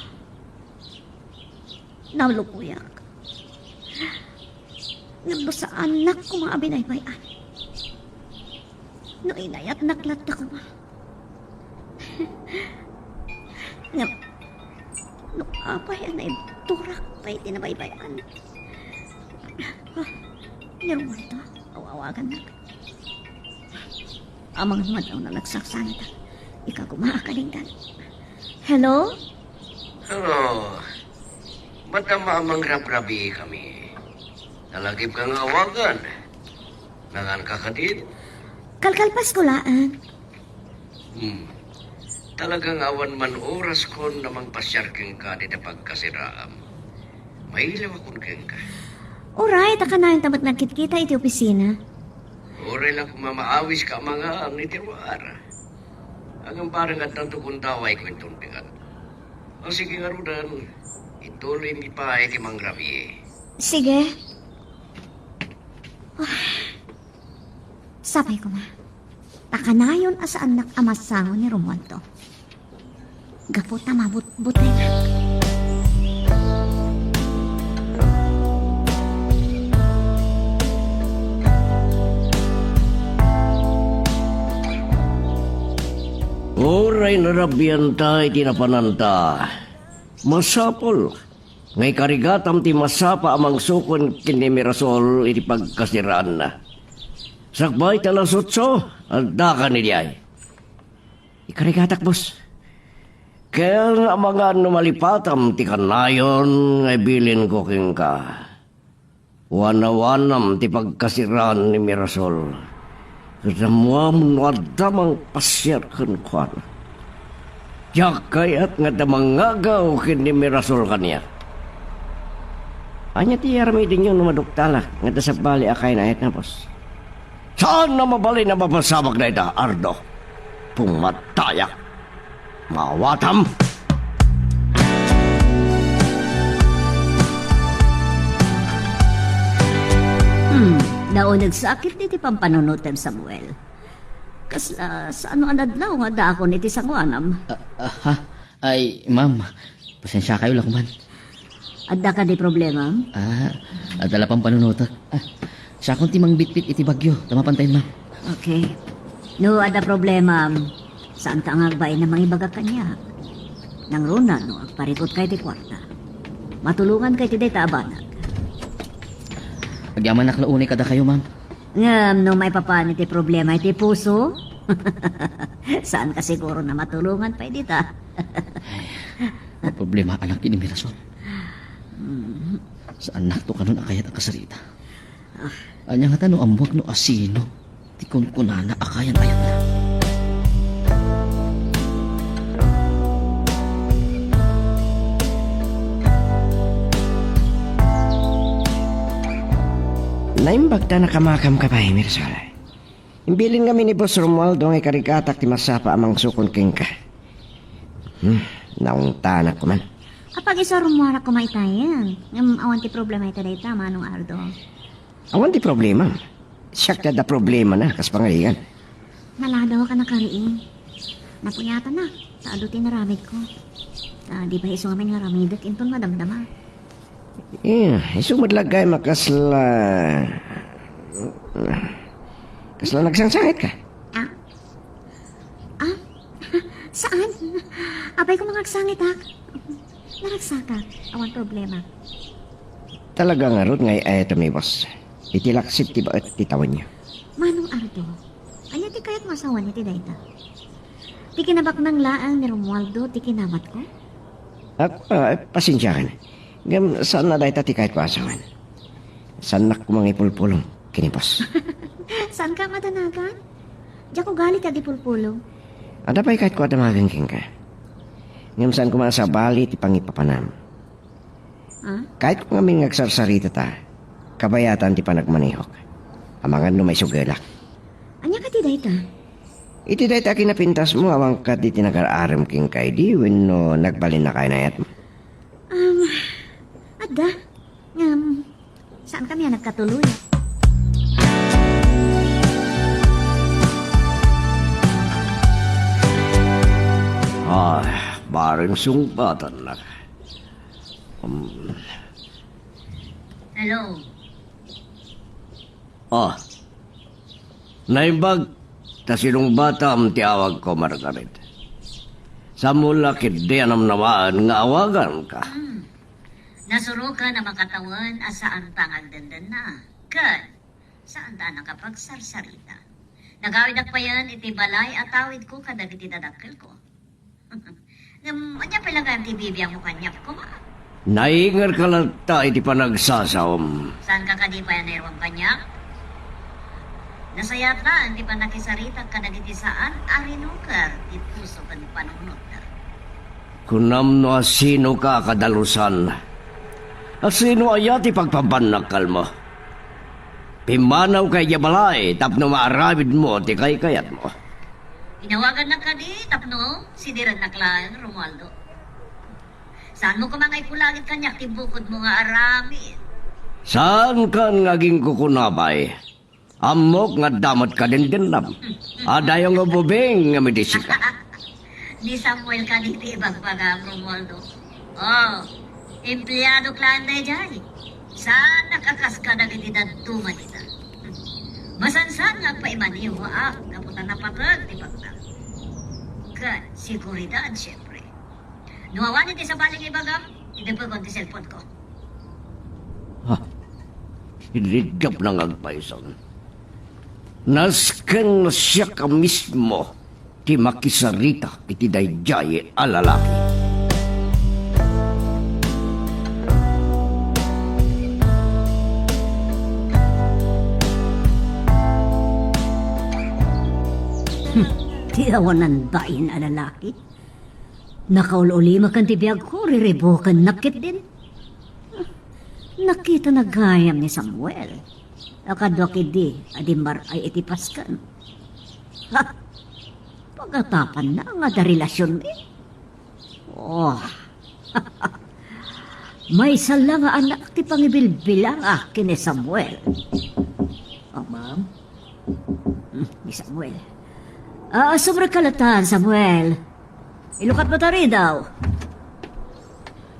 Naluboyak. Ngem no saannak koma a binaybay-an, no inayatnak latta koma. Ngem, no apay a naibturak pay ti nabaybay-an. Ah, ni Romualdo, aw-awagannak. Amangan met no nagsaksangit. Ikaw koma a kadinggan. Hello? Hello. Madam, mangrabrabii kami. Nalagipka nga awagan. Nanganka kadin? Kalkalpasko laeng. Hmm. Talaga nga awan man oraskon a mangpasiar kenka dita pagkasiraam. Mailaw akon kenka. Uray, ta kanayon ta met nagkitkita iti opisina. Uray la koma maawiska a mangan iti ruar. Ngem bareng addanto guntawayko inton pigan. O sige ngaruden, ituloymi pay ti mangrabii. Sige. Ah, sapay koma. Ta kanayon a saannak a masango ni Romualdo. Gapu ta mabutbutengak. Uray narabianta iti napananta, masapul nga ikarigatam ti masapa a mangsukon ken ni Mirasol iti pagkasiraanna. Sakbay ta alas otso, addakan idiay. Ikarigatak, boss. Ken amangan no malipatam ti kanayon nga ibilinko kenka. Wanawanam ti pagkasiraan ni Mirasol. Ket ammoam no adda mangpasiar kenkuana. Diak kayat nga adda mangngagaw ken ni Mirasol kaniak. Ania ti aramidenyo no maduktalak nga adda sabali a kainayatna, boss? Saan a mabalin a mapasabak dayta, Ardo? Pumatayak! Maawatam! Hmm, nauneg sakit iti pampanunotem, Samuel. Kasla, saan no a nadlaw nga addaakon iti sangoanam? Ah, ah, ha? Ay, ma'am, pasensiakayo la koman. Adda kadi problemam? Ah, adda la pampanunotek. Ah, siakon ti mangbitbit iti bagyo, ta mapantayon, ma'am. Okay. No adda problemam, saanka nga agbain a mangibaga kaniak. Nangruna no agparikutka iti kuarta. Matulonganka iti dayta a banag. Agyamanak la unay kadakayo, ma'am. Ngem no maipapan iti problema iti puso, Saan ka siguro na matulongan pay dita? Ay, problema anak ni Mirasol. Mm. Saannak to kanon a kayat a kasarita. Ah. Ania ngata no ammuak no asino ti kunkunana a kayan-ayatna? Naimbag ta nakamakam ka pay, Mirasol. Imbilin ngamin ni Boss Romualdo nga ikarigatak ti masapa a mangsukon kenka. Hmm, naungtanak koma. Apag-isurumuarak koma itayen. Ngem awan ti problema ita dayta, Manong Ardo. Awan ti problema. Siak ti adda problemana, kas pangarigan. Naladaw ka na kari. Napuyatan na, ta adu ti naramid ko. Ta di ba isu ngamin nga aramidek inton madamdama? Eh, isu met la gayam a kasla, kasla nagsangsangit ka? Ah? Ah? Saan? Apay ko nga agsangitak. Naragsakak. Awan problema. Talaga ngarud nga ay-ayatem ni boss. Iti laksid ti baet ti tawenyo. Manong Ardo, ania ti kayat nga asawan iti dayta? Ti kinabaknang laeng ni Romualdo ti kinamatko? Ak-, ah, pasensiakan. Ngem saan a dayta ti kayatko a asawan. Saannak koma nga ipulpulong ken ni boss. Saanka a madanagan? Diak ugali ti agipulpulong. Adda pay kayatko a damagen kenka. Ngem saan koma a sabali ti pangipapanam. Ah? Kayatko ngamin nga agsarsarita ta, kabayatan ti panagmanehok. Amangan no maisugelak. Ania kadi dayta? Iti dayta a kinapintasmo, awan kadi ti nagar-arem kenka idi wenno nagbalin a kayan-ayatmo? Um, adda. Ngem, saankami a nagkatuloy. Ay, bareng sungbatannak. Um. Hello. Ah. Naimbag ta sinungbatam ti awagko, Margaret. Saanmo la ketdi a namnamaen nga awaganka. Hmm. Nasurokan a makatawen a saanta nga agdendenna. Ken, saanta a nakapagsarsarita. Nagawidak payen iti balay a tawidko kadagiti dadakkelko. Ngem, ania pay la gayam ti bibiangmo kaniak, koma? Naingerka latta iti panagsasaom. Saanka kadi pay a nairuam kaniak? Nasayaat laeng ti pannakisaritak kadagiti saan a rinuker ti puso ken panunotda. Kunam no asinoka a kadalusan. Asino aya ti pagpabannakkalmo? Pimmanawka idiay balay tapno maaramidmo ti kaykayatmo. Inawagannak kadi tapno sidirennak laeng, Romualdo. Saanmo koma nga ikulagid kaniak ti bukodmo nga aramid? Saankan nga agingkukunabay. Ammok nga adda met kadendennam. Adayo nga ubing nga midisika. Ni Samuel kadi ti ibagbagam, Romualdo. Oh, empleadok laeng daydiay. Saanak a kas kadagiti dadduma dita. Masansan nga agpaimanehoak gapu ta napateg ti baknang. Ket seguridad, siempre. No awan iti sabali nga ibagam, idepekon ti cellphone ko. Ha? Iliddepna nga agpayson. Nasken no siak a mismo ti makisarita iti daydiay a lalaki. Hmm, ti awanan bain a lalaki. Nakaul-ulimek ti biagko, riribukennak ketdin. Nakitana gayam ni Samuel a kaduak idi a dimmar-ay iti pasken. Ha! Pagatapanna nga adda relasionmi? Oh. Maysa la nga anak ti pangibilbilangak ken ni Samuel. Oh, ma'am. Hmm, ni Samuel. Ah, sumrekka latta, Samuel. Ilukatmo ta ridaw.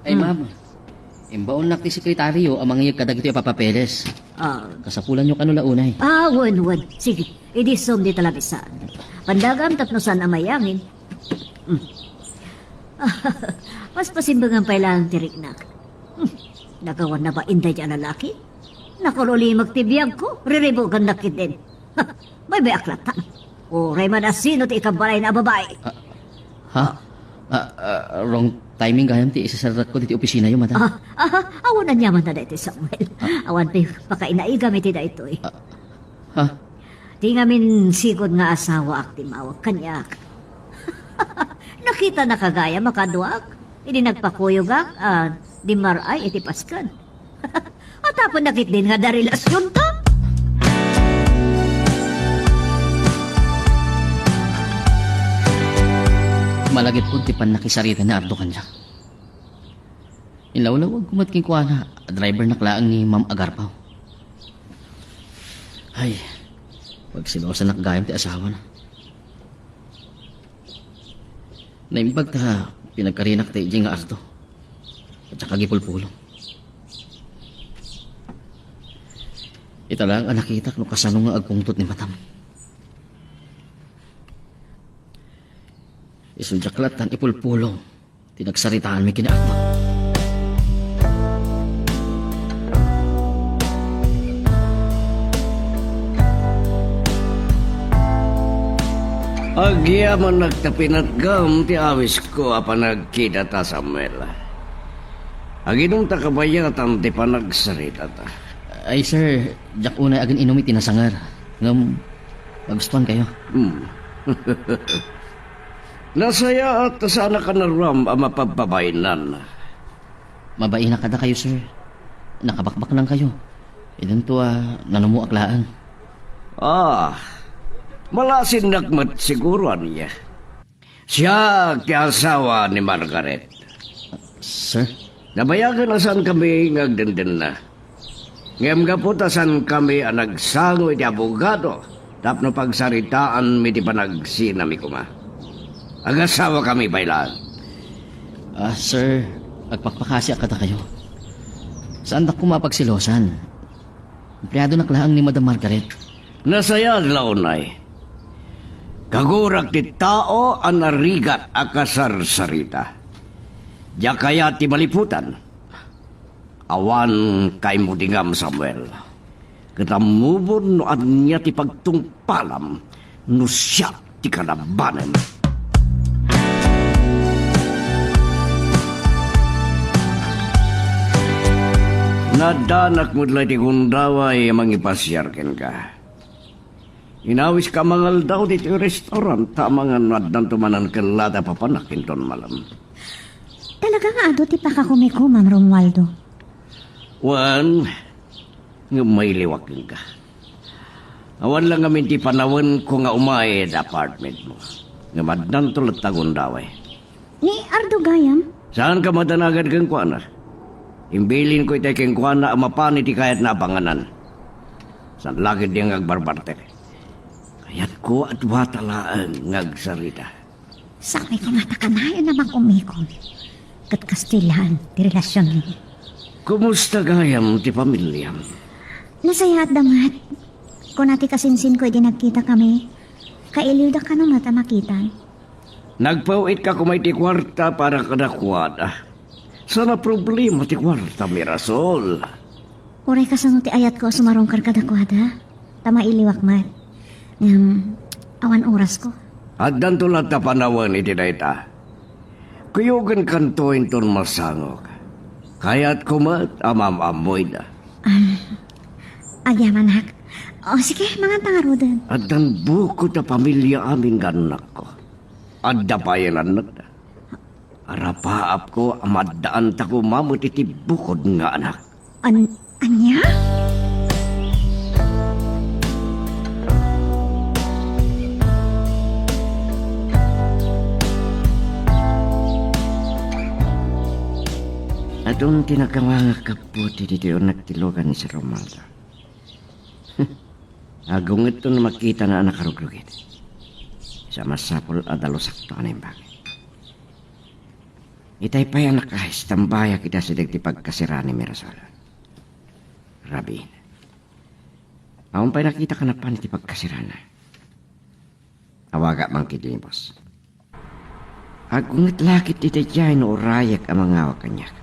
Ay, Hmm. ma'am. Imbaonnak ti sekretario a mangngeg kadagitoy a papapeles. Ah. Kasapulanyo kano la unay. Ah, wen, wen. Sige, idi isum dita labisan. Pandagam tapno saan a mayangin. Hmm. Paspasimbegam pay laeng ti riknak. Hmm. Nagawan na ba inday a lalaki? Nakaul-ulimek ti biagko, riribukennak ketdin. Baybayak latta. Uray man a sino ti ikabbalayna a babai. Ah, ha? Ah, ah, wrong timing gayam ti isasardakko ditoy opisinayo, madam. Ah, ah, awan aniamanna daytoy, Samuel. Ah. Awan pay pakainaigam iti daytoy. Ah, ha? Ti ngamin sigud nga asawaak ti immawag kaniak. Nakitanaka gayam a kaduak idi nagpakuyogak a dimmar-ay iti pasken. Atapenna ketdin nga adda relasionta. Malagipko ti pannakisarita ni Ardo kaniak. Inlawlawagko met kenkuana a drivernak laeng ni Ma'am Agarpaw. Ay, pagselosanak gayam ti asawana. Naimbag ta pinagkarinak ta idiay nga Ardo. At saka agipulpulong. Ita laeng a nakitak no kasano nga agpungtot ni matam. Isu diak lattan ipulpulong ti nagsaritaanmi ken ni Ardo. Agyamanak ta pinatgam ti awisko a panagkitata, Samuel. Aginom ta kabayatan ti panagsaritata. Ay, sir, diak unay agin-inum iti nasangar. Ngem, magustuankayo. Hmm. Nasayaat ta saanaka naruam a mapabpabainan. Mabaina kadakayo, sir. Nakabakbaknangkayo. Idanto a nanumoak laeng. Ah, malasinnak met siguro ania. Siak ti asawa ni Margaret. Sir? Nabayagen a saankami nga agdendenna. Ngem gapu ta saankami a nagsango iti abogado tapno pagsaritaanmi ti panagsinami koma. Agasawakami pay laeng. Ah, sir, agpakpakasiak kadakayo. Saandak koma a pagselosan. Empleadonak laeng ni Madam Margaret. Nasayaat la unay. Kagurak ti tao a narigat a kasarsarita. Diak kayat ti maliputan. Awan kaimudingam, Samuel. Ket ammom no ania ti pagtungpalam no siak ti kalabanem. Naaddanak met la iti gundaway a mangipasiar kenka. Inawiska a mangaldaw ditoy restaurant ta amangan no addanto manen ken la ti papanak inton malem. Talaga nga adu ti pakakumikumaem, Romualdo. Wen, ngem mailiwak kenka. Awan la ngamin ti panawenko nga umay iti apartmentmo. Ngem addanto latta gundaway. Ni Ardo gayam? Saanka madanagan kenkuana? Imbilinko itay kenkuana a mapan iti kayatna a panganan. Saan la ketdi nga agbarbartek. Kayatko a duata laeng nga agsarita. Sakmi koma ta kanayon a mangkumikom. Ket kastoy laeng ti relasionmi. Kumusta gayam ti pamiliam? Nasayaatda met. Kuna ti kasinsinko idi nagkitakami, kailiwda kano met a makitan. Nagpaw-itka koma iti kuarta para kadakuada. Saan a problema ti kuarta, Mirasol. Uray kasano ti ayatko a sumarungkar kadakuada, ta mailiwak met. Ngem, awan orasko. Addanto latta panawen iti dayta. Kuyogenkanto inton masangok. Kayatko met a maam-ammoyda. Ah, agyamanak. O, sige, manganta ngaruden. Addan bukod a pamiliamin nga annakko. Adda pay annakda. Arapaapko a maddaanta koma met iti bukod nga anak. An-, ania? Adun ti nakawangak gapu ti ditoy uneg ti lugan ni Sir Romualdo. Agungetto no makitana a nakarugrugit. Sa masapul a dalusakto a naimbag. Itay pay a nakaistambayak iti asideg ti pagkasirana ni Mirasol. Rabin. Awan pay nakitak a napan iti pagkasirana. Awagak man ketdi ni boss. Agunget la ketdi daydiay no urayek a mangawag kaniak.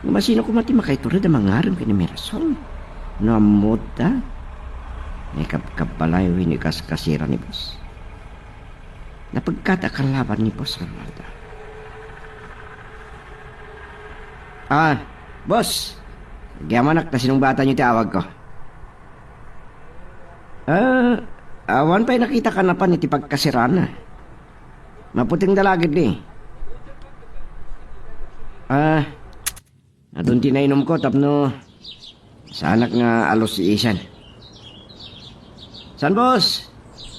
Ngem asino koma ti makaitured a mangarem ken ni Mirasol no ammodda? Naikabkabbalayo iti kaskasira ni boss. Napegkat a kalaban ni Boss Romualdo. Ah, boss! Agyamanak ta sinungbatanyo ti awagko. Ah, awan pay nakitak a napan iti pagkasirana. Maputeng da la ketdi. Ah, adun ti nainumko tapno saanak nga alusiisan. Saan, boss?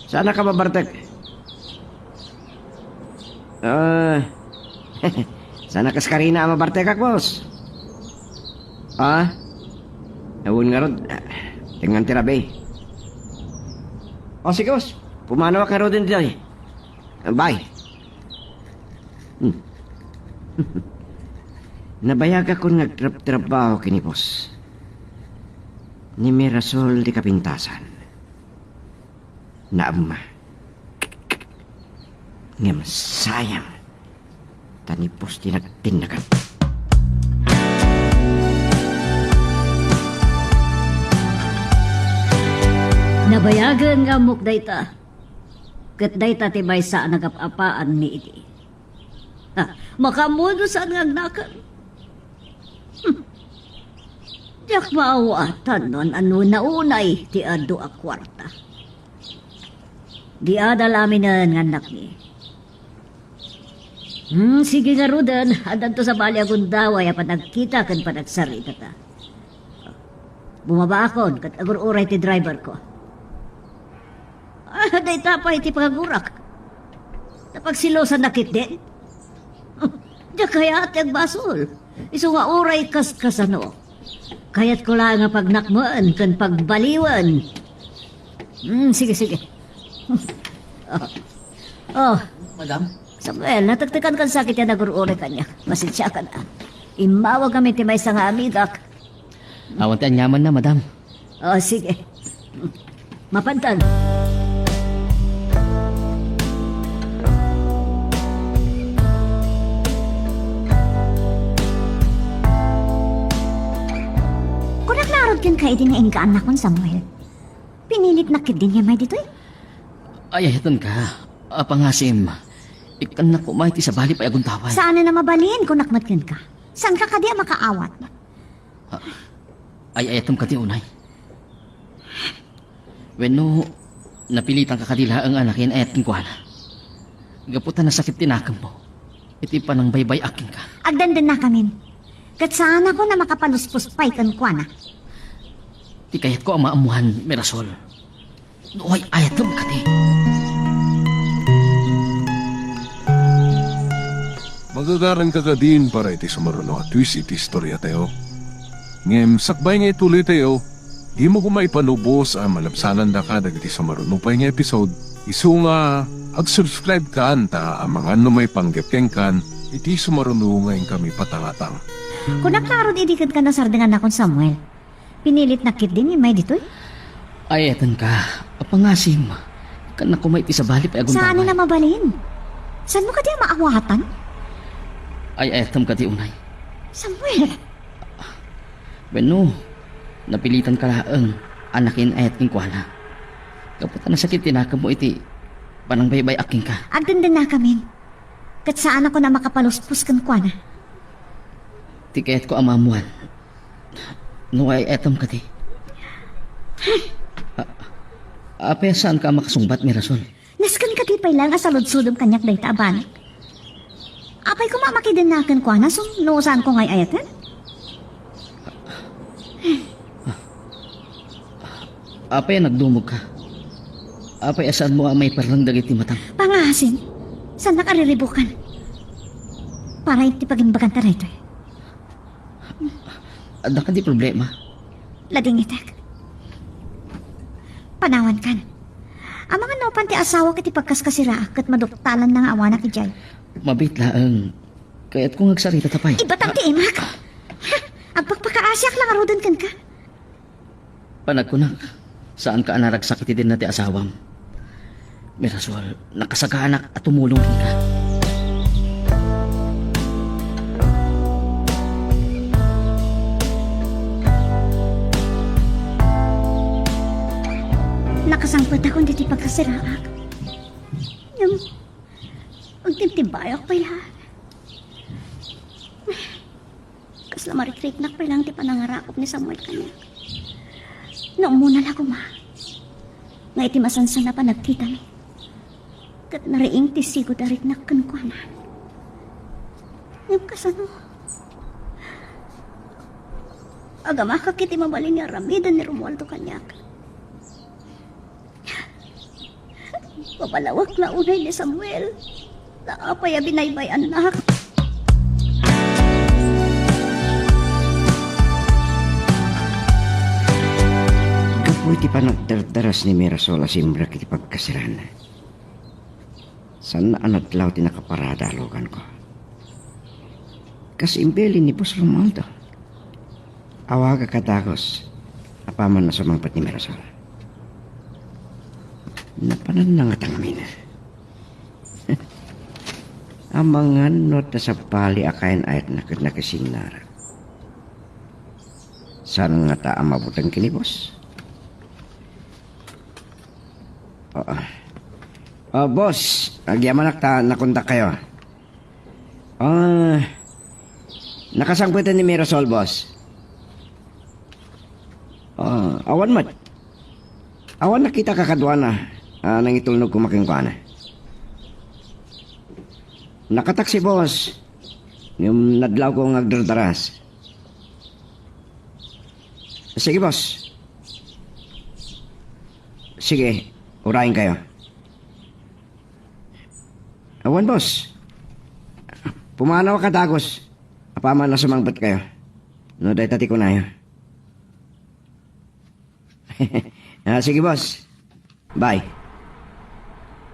Saanak a mabartek? Ah, saanak kaskarina a mabartekak, boss? Ah? Awan ngarud, tengngan ti rabii. O, sige, boss. Pumanawak ngaruden ditoy. Bye. Hmm. Nabayagakon nga agtrabtrabaho ken ni boss. Ni Mirasol ti kapintasan. Naamma. Ngem sayang. Ta ni boss ti nagtinnagan. Nabayagen nga ammok dayta. Ket dayta ti maysa a nagap-apaanmi idi. Ha, makaammo no saan nga agnakem? Hmm. Diak maawatan no an-ano naunay ti adu a kuarta. Di adal aminen nga annakmi. Hmm, sige ngaruden, addanto sabali a gundaway a panagkita ken panagsaritata. Bumabaakon ket agur-uray ti driverko. Ah, dayta pay ti pangagurak. Napagselosannak ketdin? Diak kayat ti agbasol. Isu nga uray kaskasano. Kayatko laeng a pagnakmen ken pagbaliwen. Hmm, sige, sige. Oh. Oh. Madam? Samuel, natektekan kan sakit a nagur-uray kaniak. Pasensiakan a. Immawag kami ti maysa nga amigak. Awan ti aniamanna, madam. Oh, sige. Mapantan. Kunak ngarud kenka idi nga inkaannakon, Samuel. Pinilitnak ketdin nga immay ditoy? Ay, ayatenka. Apangasim, ikkannak koma iti sabali pay a gundaway. Saanen a mabalin, kunak met kenka. Saanka kadi a makaawat? Ah, ay-ayatem kadi unay? Wenno, napilitanka kadi laeng a nakiin-ayat kenkuana? Gapu ta nasakit ti nakemmo iti panangbaybay-ak kenka. Agdendennakamin. Ket saanakon a makapaluspos pay kenkuana. Ti kayatko a maammoan, Mirasol. No ay-ayatem kadi. Magagaranka kadin para iti sumaruno a twist iti istoriatayo. Ngem sakbay nga ituloytayo, dimo koma ipalubos a malabsanandaka dagiti sumaruno pay nga episode, isu nga ag-subscribe kan ta amangan no maipanggep kenkan iti sumaruno nga inkami patangatang. Kunak ngarud idi kenka nasardengannakon, Samuel. Pinilitnak ketdin nga immay ditoy? Ay-ayatenka. Apangasim, ikkannak koma iti sabali pay a gundaway. Saanen a mabalin? Saanmo kadi a maawatan? Ay-ayatem kadi unay? Samuel! Wenno, napilitanka laeng a nakiin-ayat kenkuana. Gapu ta nasakit ti nakemmo iti panangbaybay-ak kenka. Agdendennakamin. Ket saanakon a makapaluspos kenkuana. Ti kayatko a maammoan, no ay-ayatem kadi. A-, apay a saanka a makasungbat, Mirasol? Nasken kadi pay laeng a saludsodem kaniak dayta a banag? Apay koma a makidenna kenkuana, sum-, no saanko nga ay-ayaten? Apay a nagdumogka? Apay a saanmo a maiparreng dagiti matam? Pangaasim, saannak a riribukan. Para iti pagimbaganta daytoy. Adda kadi problema? Ladingitek. Panawankan. Amangan no mapan ti asawak iti pagkaskasiraak ket maduktalanna nga awanak idiay. Mabiit laeng. Kayatko nga agsaritata pay. Ibatang ti imak! Ha? Agpakpakaasiak la ngaruden kenka. Panagkunak, saanka a naragsak iti denna ti asawam. Mirasol, nakasaganak a tumulong kenka. Batakon ditoy pagkasiraak. Ngem, agtibtibbayak pay la. Kasla marikriknak pay lang ti panangarakop ni Samuel kaniak. No, umuna la koma nga iti masansan a panagkitami, ket nariing ti sigud a riknak kenkuana. Ngem kasano? Agamakak iti mabalin nga aramiden ni Romualdo kaniak. Mabalawak la unay ni Samuel. Apay a binaybay-annak? Gapu iti panagdardaras ni Mirasol a simrek iti pagkasirana, saan a nadlaw ti nakaparada a luganko. Kas imbilin ni Boss Romualdo, awagak a dagus apaman a sumangpet ni Mirasol. Napananna ngata ngamin. Amangan no adda sabali a kayan-ayatna ket nakisinnarak. Saan ngata a mabuteng ken ni Boss? Oo. Ah, boss, agyamanak ta nakontakkayo. Ah, nakasangpeten ni Mirasol, boss. Ah, awan met. Awan nakitaka kaduana. Ah, nangitulnog koma kenkuana. Nakataksi, boss. Ngem nadlawko nga agdardaras. Sige, boss. Sige, urayenkayo. Awan, boss. Pumanawak a dagus apaman a sumangpetkayo. No dayta ti kunayo. Ah, sige, boss. Bye.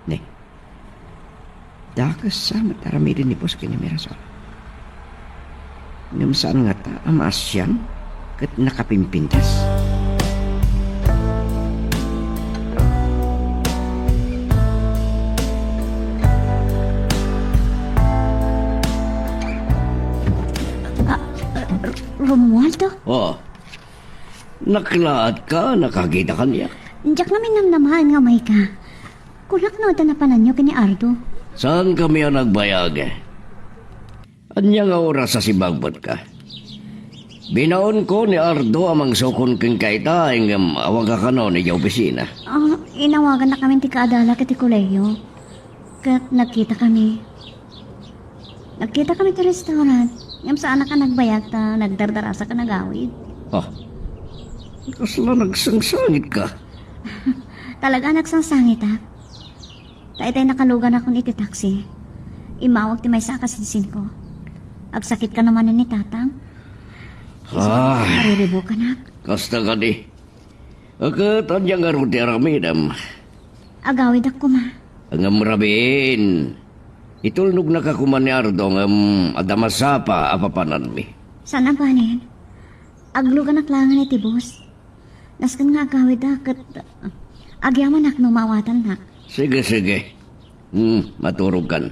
Ne. Dakes sa met aramiden ni boss ken ni Mirasol. Ngem saan ngata a maasian ket nakapimpintas. Ah, ah, Romualdo? Oh. Naklaat ka, nakakita kaniak. Diak ngamin namnamaen nga umayka. Kunak no adda napananyo ken ni Ardo. Saan kami a nagbayag? Ania nga oras a simangpet ka? Binaonko ni Ardo a mangsukon kenka ita, ngem awaga kano idiay opisina. Ah, inawagannak ngamin ti kaadalak iti kolegio. Ket nagkitakami. Nagkitakami ti restaurant. Ngem saanak a nagbayag ta nagdardarasak a nagawid. Ah, kasla nagsangsangitka? Talaga a nagsangsangitak. Ta itay nakaluganakon iti taksi, immawag ti maysa a kasinsinko. Agsakit kano manen ni Tatang? Ah. Mariribukanak. Kasta kadi. Ket ania ngarud ti aramidem? Agawidak koma. Ngem rabiin, itulnognaka koma ni Ardo ngem adda masapa a papananmi. Saan a banen. Agluganak laengen iti bus. Nasken nga agawidak ket agyamanak no maawatannak. Sige, sige. Hmm, maturogkan.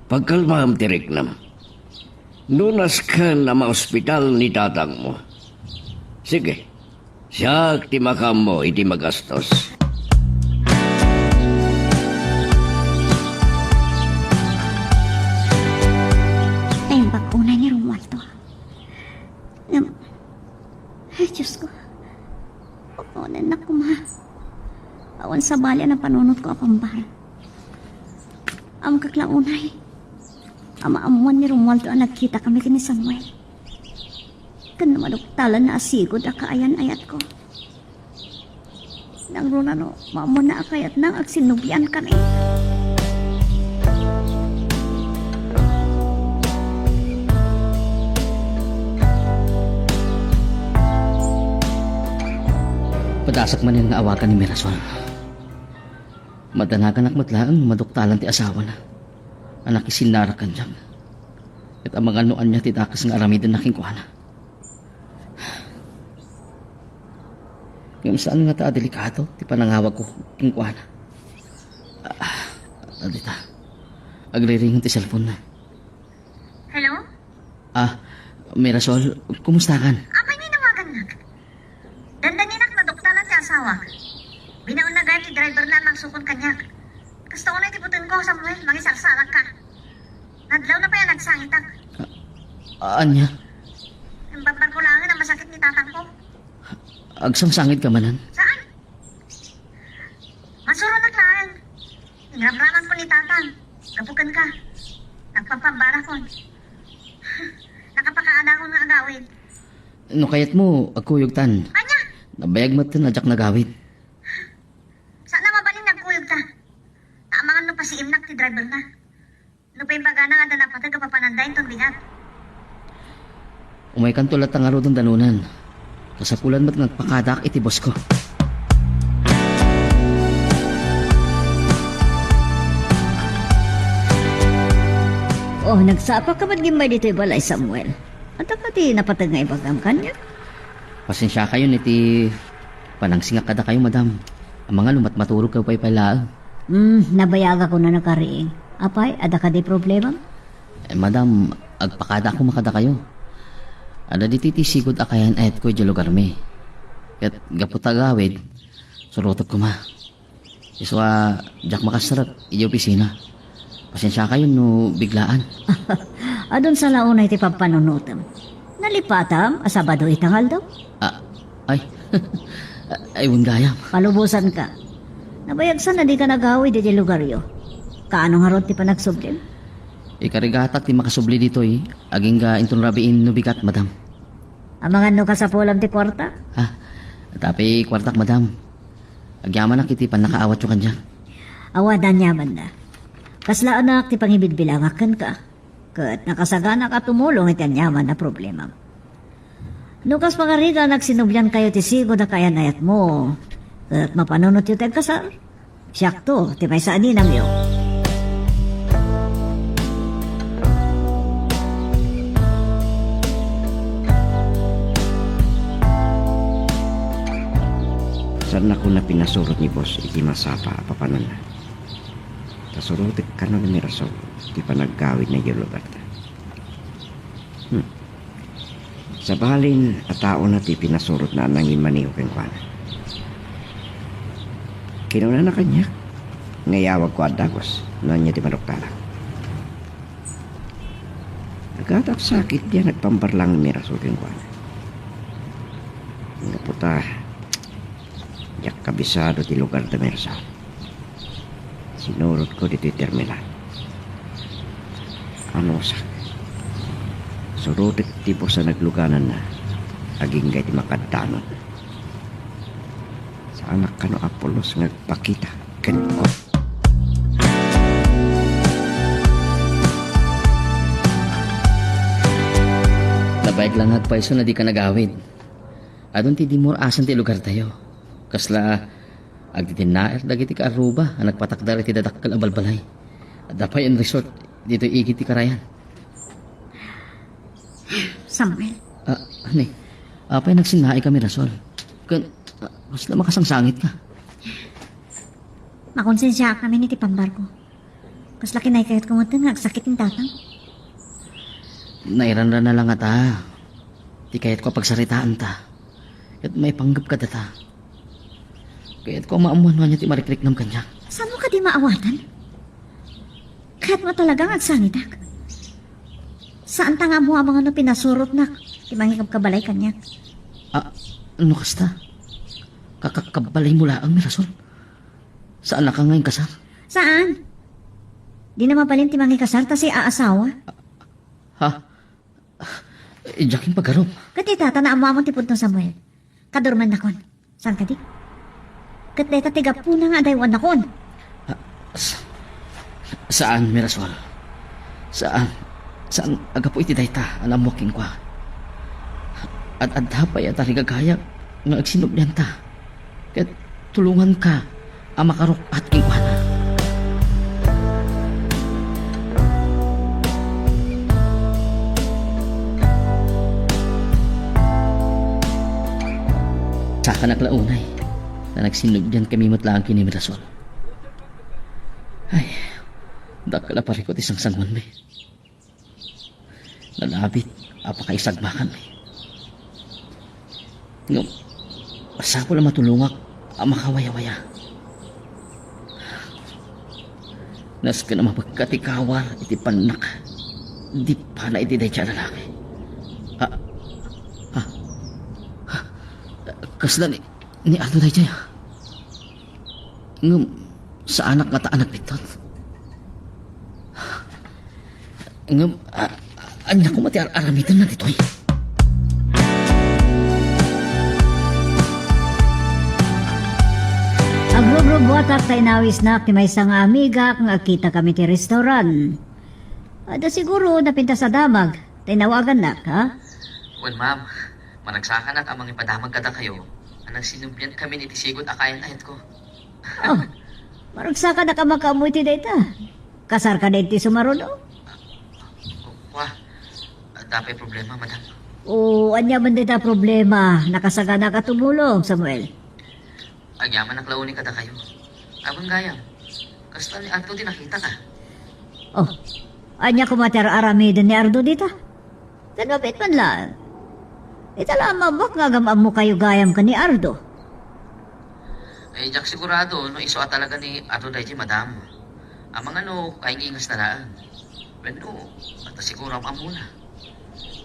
Pagkalmaem ti riknam. No nasken a maospital ni tatangmo. Sige. Siak ti makaammo iti magastos. Naimbag unay ni Romualdo. Ngem, ay, Diyos ko. Pakawanennak koma. Awan sabali a napanunotko a pambar. Ammok la unay a maammuan ni Romualdo a nagkitakami ken ni Samuel. Ken no maduktalanna a sigud a kaayan-ayatko. Nangruna no, maammuanna a kayatna nga agsinnubliankami. Padasak manen nga awagan ni Mirasol. Madanaganak met laeng no maduktalan ti asawana a nakisinnarak kaniak. Ket amangan no ania ti dakes nga aramidenna kenkuana. Ngem saan ngata a delikado ti panangawagko kenkuana. Ah, adda dita. Agriring ti cellphone-na. Hello? Ah, Mirasol, kumustakan? Apay nga inawagannak? Dandaninak naduktalan ti asawak. Binaonna ti driver na a mangsukon kaniak. Kasta unay ti butenko, Samuel, mangisarsarak ka. Nadlaw na pay a nagsangitak. A-, ania? Imbabbar ko laeng a masakit ni tatangko. Agsangsangit ka manen? Saan? Masuronak laeng. Inramraman ko ni tatang. Gapu kenka. Nagpampambarakon. Nakapakaadakon nga agawid. No kayatmo, agkuyogtan. Ania? Nabayag met a diak nagawid. Saan a mabalin nga agkuyogta? Ta amangan no pasiimnak ti driver na. Nupay imbagana nga adda napateg a papananda inton bigat. Umaykanto latta ngaruden, Danunan. Kasapulan met nga agpakadaak iti boss ko. Oh, nagsapaka met immay ditoy balay, Samuel. Adda kadi napateg nga ibagam kaniak? Pasensiakayon iti panangsingak kadakayo, madam. Amangan no matmaturogkayo pay pay laeng. Hmm, nabayagakon a nakariing. Apay, adda kadi problemam? Eh, madam, agpakadaak koma kadakayo. Adda ditoy ti sigud a kayan-ayatko idiay lugarmi. Ket gapu ta agawid, surotek koma. Isu a diak makasrek idiay opisina. Pasensiakayon no biglaan. Adun sa la unay ti pampanunotem. Nalipatam a Sabado ita nga aldaw? Ah, ay. Ay, wen gayam. Palubosanka. Nabayagsan a dika nagawid idiay lugaryo. Kaano ngarud ti panagsublim? Ikarigatak ti makasubli ditoy, agingga inton rabiin no bigat, madam. Amangan no kasapulam ti kuarta? Ha? Tapay kuartak, madam. Agyamanak iti pannakaawatyo kaniak. Awan aniamanna. Kaslaanak ti pangibidbilangak kenka. Ket nakasaganak a tumulong iti aniaman a problemam. No kas pagarigan, agsinubliankayo ti sigud a kayan-ayatmo, ket mapanunotyo ti agkasar, siakto ti maysa a ninangyo. Saannakon a pinasurot ni boss iti masapa a papananna. Ta surotek kano ni Mirasol ti panaggawidna idiay lugarta. Hmm. Sabalin a taona ti pinasurotna a nangimmaniw kenkuana. Kinunana kaniak nga iyawagko a dagus no ania ti maduktalak. Agataksakit diay nagpambarlang ni Mirasol kenkuana. Gapu ta diak kabisado ti lugar da Mirasol. Sinurotko ditoy terminal. Anusak. Surotek ti boss a naglugananna. Agingga iti makaddanon. Saanak kano a pulos nga agpakita kenkuana. Nabayag la nga agpayso a dika nagawid. Adun ti dimmur-asan ti lugartayo. Kasla agdidinnaer dagiti kaarruba a nagpatakder iti dadakkel a balbalay. Adda pay a resort ditoy igid ti karayan. Samuel. Ah, honey, apay nagsinnaika, Mirasol? Ken, ah, kasla makasangsangitka? Makonsensiaak ngamin iti pambarko. Kasla kinaykayatko met nga agsakit ni tatang. Nairanrana la ngata ti kayatko a pagsaritaanta. Ket maipanggep kadata. Kayatko a maammuan no ania ti marikriknam kaniak. Saanmo kadi maawatan? Kayatmo talaga nga agsangitak? Saanta nga ammo amangan no pinasurotnak ti mangikabkabalay kaniak. Ah, no kasta? Kakakabbalaymo laeng, Mirasol? Saannaka nga inkasar? Saan? Dina mabalin ti mangikasar ta siak aasawa. Ha? Diak impagarup. Ket ita, ta naammoamon ti pudno, Samuel. Kadurmannakon. Saan kadi? Ket dayta ti gapuna nga adaywannakon. Ah, sa-, saan, Mirasol. Saan. Saan a gapu iti dayta a naammoak kenkuana. Ad-adda pay a tarigagayak nga agsinublianta. Ket tulonganka a makaruk-at kenkuana. Sakanak la unay, ta nagsinubliankami met laeng ken ni Mirasol. Ay, dakkel a parikut ti sangsanguanmi. Nalabit a pakaisagbakanmi. Ngem, masapul a matulongak a makawayawaya. Nasken a mabekka ti kawar iti pannak. Di pala iti dayta a lalaki. Ah, ah, ah, kasla ni, ni Ardo dayta, ah. Ngem, saanak ngata a nagbiddut. Ngem, a-, ania koma ti ar-aramidenna ditoy? Agrubrubuatak ta inawisnak ti maysa nga amigak nga agkitakami ti restaurant. Adda siguro napintas a damag ta inawagannak, ha? Wen, ma'am. Maragsakanak a mangipadamag kadakayo a nagsinubliankamin iti sigud a kayat-ayatko. Oh, maragsakanak a makaammo iti dayta. Kasarka dayta sumaruno? Wa, adda pay problema, madam. O, ania man dayta problema? Nakasaganak a tumulong, Samuel. Agyamanak la uni kadakayo. Awan gayam. Kasta ni Ardo ti nakitaka. Oh, ania koma ti ar-aramiden ni Ardo dita? Tan mabiit man laeng. Ita la a maammuak nga agam-ammokayo gayam ken ni Ardo. Ay, diak sigurado no isu a talaga ni Ardo daydiay, madam. Amangan no kaingingasna laeng. Wenno, ata siguro am-ammona.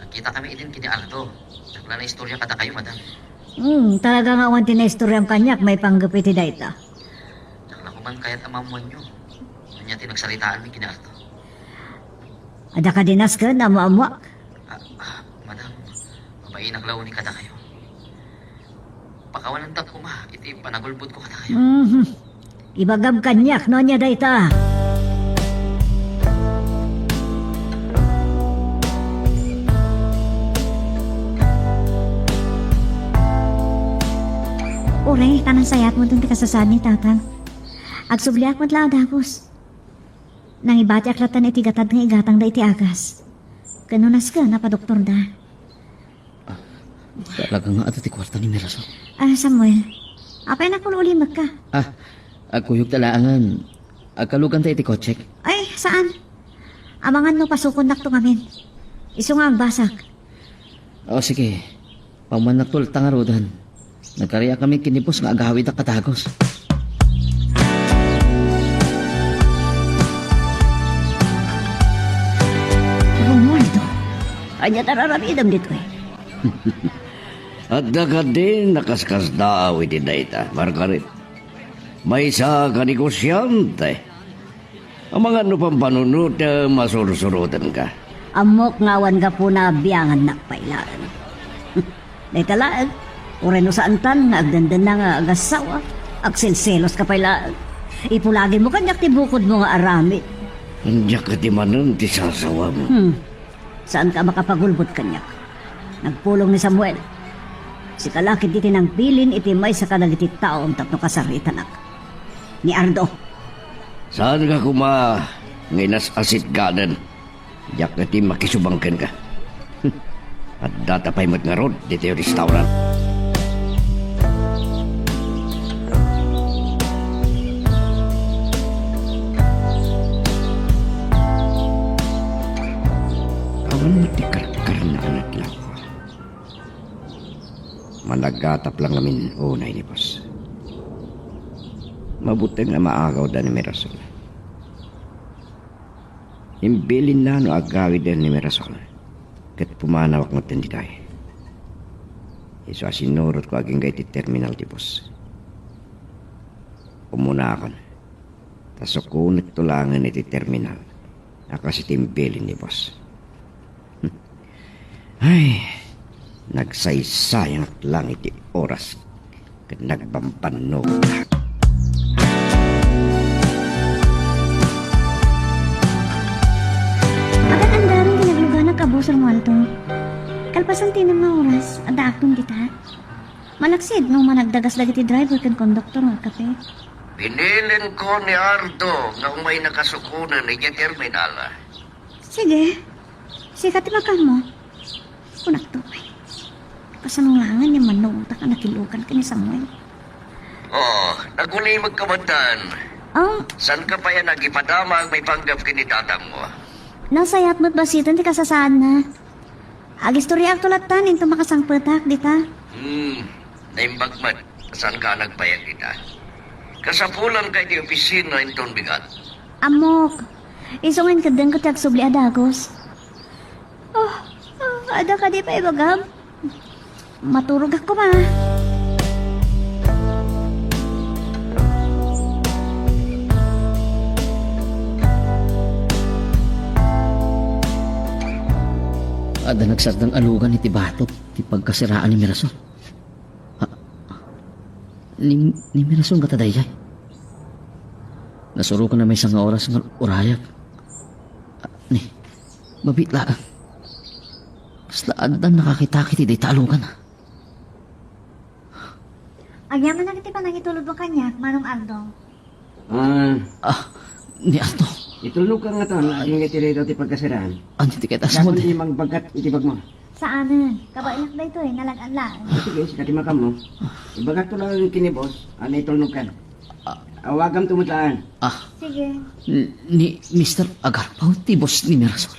Nagkitakami idin ken ni Ardo. Diak la naistorya kadakayo, madam. Hmm, talaga nga awan ti naistoriam kaniak maipanggep iti dayta. Diak la koman kayat a maammoanyo. Ania ti nagsaritaanmi ken ni Ardo? Adda kadi nasken a maammoak? Ah, ah, madam, mabainak la uni kadakayo. Pakawanantak koma iti panagulbodko kadakayo. Mhm. Ibagam kaniak no ania dayta. Uray, ta nasayaat met ti kasasaad ni Tatang. Agsubliak met la a dagus. Nangibatiak latta iti gatad nga igatangda iti agas. Ken no nasken a padoktorda. Ah, talaga nga adda ti kuarta ni Mirasol. Ah, Samuel, apay a nakul-ulimekka? Ah, agkuyogta laengen. Agkaluganta iti kotsek. Ay, saan? Amangan no pasukonnakto ngamin. Isu nga agbasak. O, sige. Pammannakto latta ngaruden. Nagkariakami ken ni boss nga agawidak a dagus. Romualdo, ania ti ar-aramidem ditoy? Adda kadi nakaskasdaaw iti dayta, Margaret? Maysa ka negosiante. Amangan no pampanunotem a sursurotenka. Ammok nga awan gapuna a biangannak pay laeng. Dayta laeng, uray no saantan nga agdendennang nga agassawa, agselseloska pay laeng. Ipulagimo kaniak ti bukodmo nga aramid. Diak kadi manen ti sasawam. Hmm. Saanka a makapagulbod kaniak. Nagpulong ni Samuel. Sika la ketdi ti nangbilin iti maysa kadagiti taom tapno kasaritanak. Ni Ardo. Saanka koma nga inas-asitgaden. Diak ketdi makisubang kenka. Addata pay met ngarud ditoy restaurant. Awan met ti karkarna a nadlaw. Managatap la ngamin unay ni boss. Mabuteng a maagawda ni Mirasol. Imbilinna no agawiden ni Mirasol, ket pumanawak metten ditoy. Isu a sinurotko agingga iti terminal ti boss. Umunaakon, ta sukonekto laengen iti terminal a kas iti imbilin ni boss. Ay, nagsaysayangak lang iti oras ket nagbambannogetak. Agat andaren ti nagluganak a boss, Romualdo. Kalpasan ti innem nga oras, addaakton dita. Malaksid no managdagas dagiti driver ken konduktor nga agkape. Binilinko ni Ardo nga umaynaka sukonen idiay terminal. Sige. Sika ti makaammo. Kunakto pay. Kasano laengen ni Manong Utak a nakilukan ken ni Samuel? Oh, nagulimekka metten. Oh? Saanka pay a nagipadamag maipanggep ken ni tatangmo? Nasayaat met basiten ti kasasaadna. Agistoriaakto lattan inton makasangpetak dita. Hmm, naimbag met. Saanka a nagbayag dita? Kasapulanka iti opisina inton bigat. Ammok. Isu nga inkeddengko ti agsubli a dagus. Oh, oh, adda kadi pay ibagam? Maturogak koma. Adda nagsardeng a lugan iti batok ti pagkasiraan ni Mirasol. Ah, ni, ni Mirasol ngata daydiay? Nasurokan a maysa nga oras nga urayak. Ah, ni, mabiit laeng. Kasla addan nakakitaki iti dayta a lugan, ah. Agyamanak iti panangitulodmo kaniak, Manong Aldo. Ah. Ah, ni Aldo. Itulnogka ngata, agingga iti dayta ti pagkasiraan. Ania ti kayat a sumo? Dakon di mangbagat iti bagmo. Saanen. Kabaelak daytoy, nalag-an laeng. Sige, sika ti makammo. Ibagakto laeng ken ni boss, a naitulnogkan. Ah. Awagamto met laeng. Ah. Sige. N-, ni Mister Agarpaw ti boss ni Mirasol.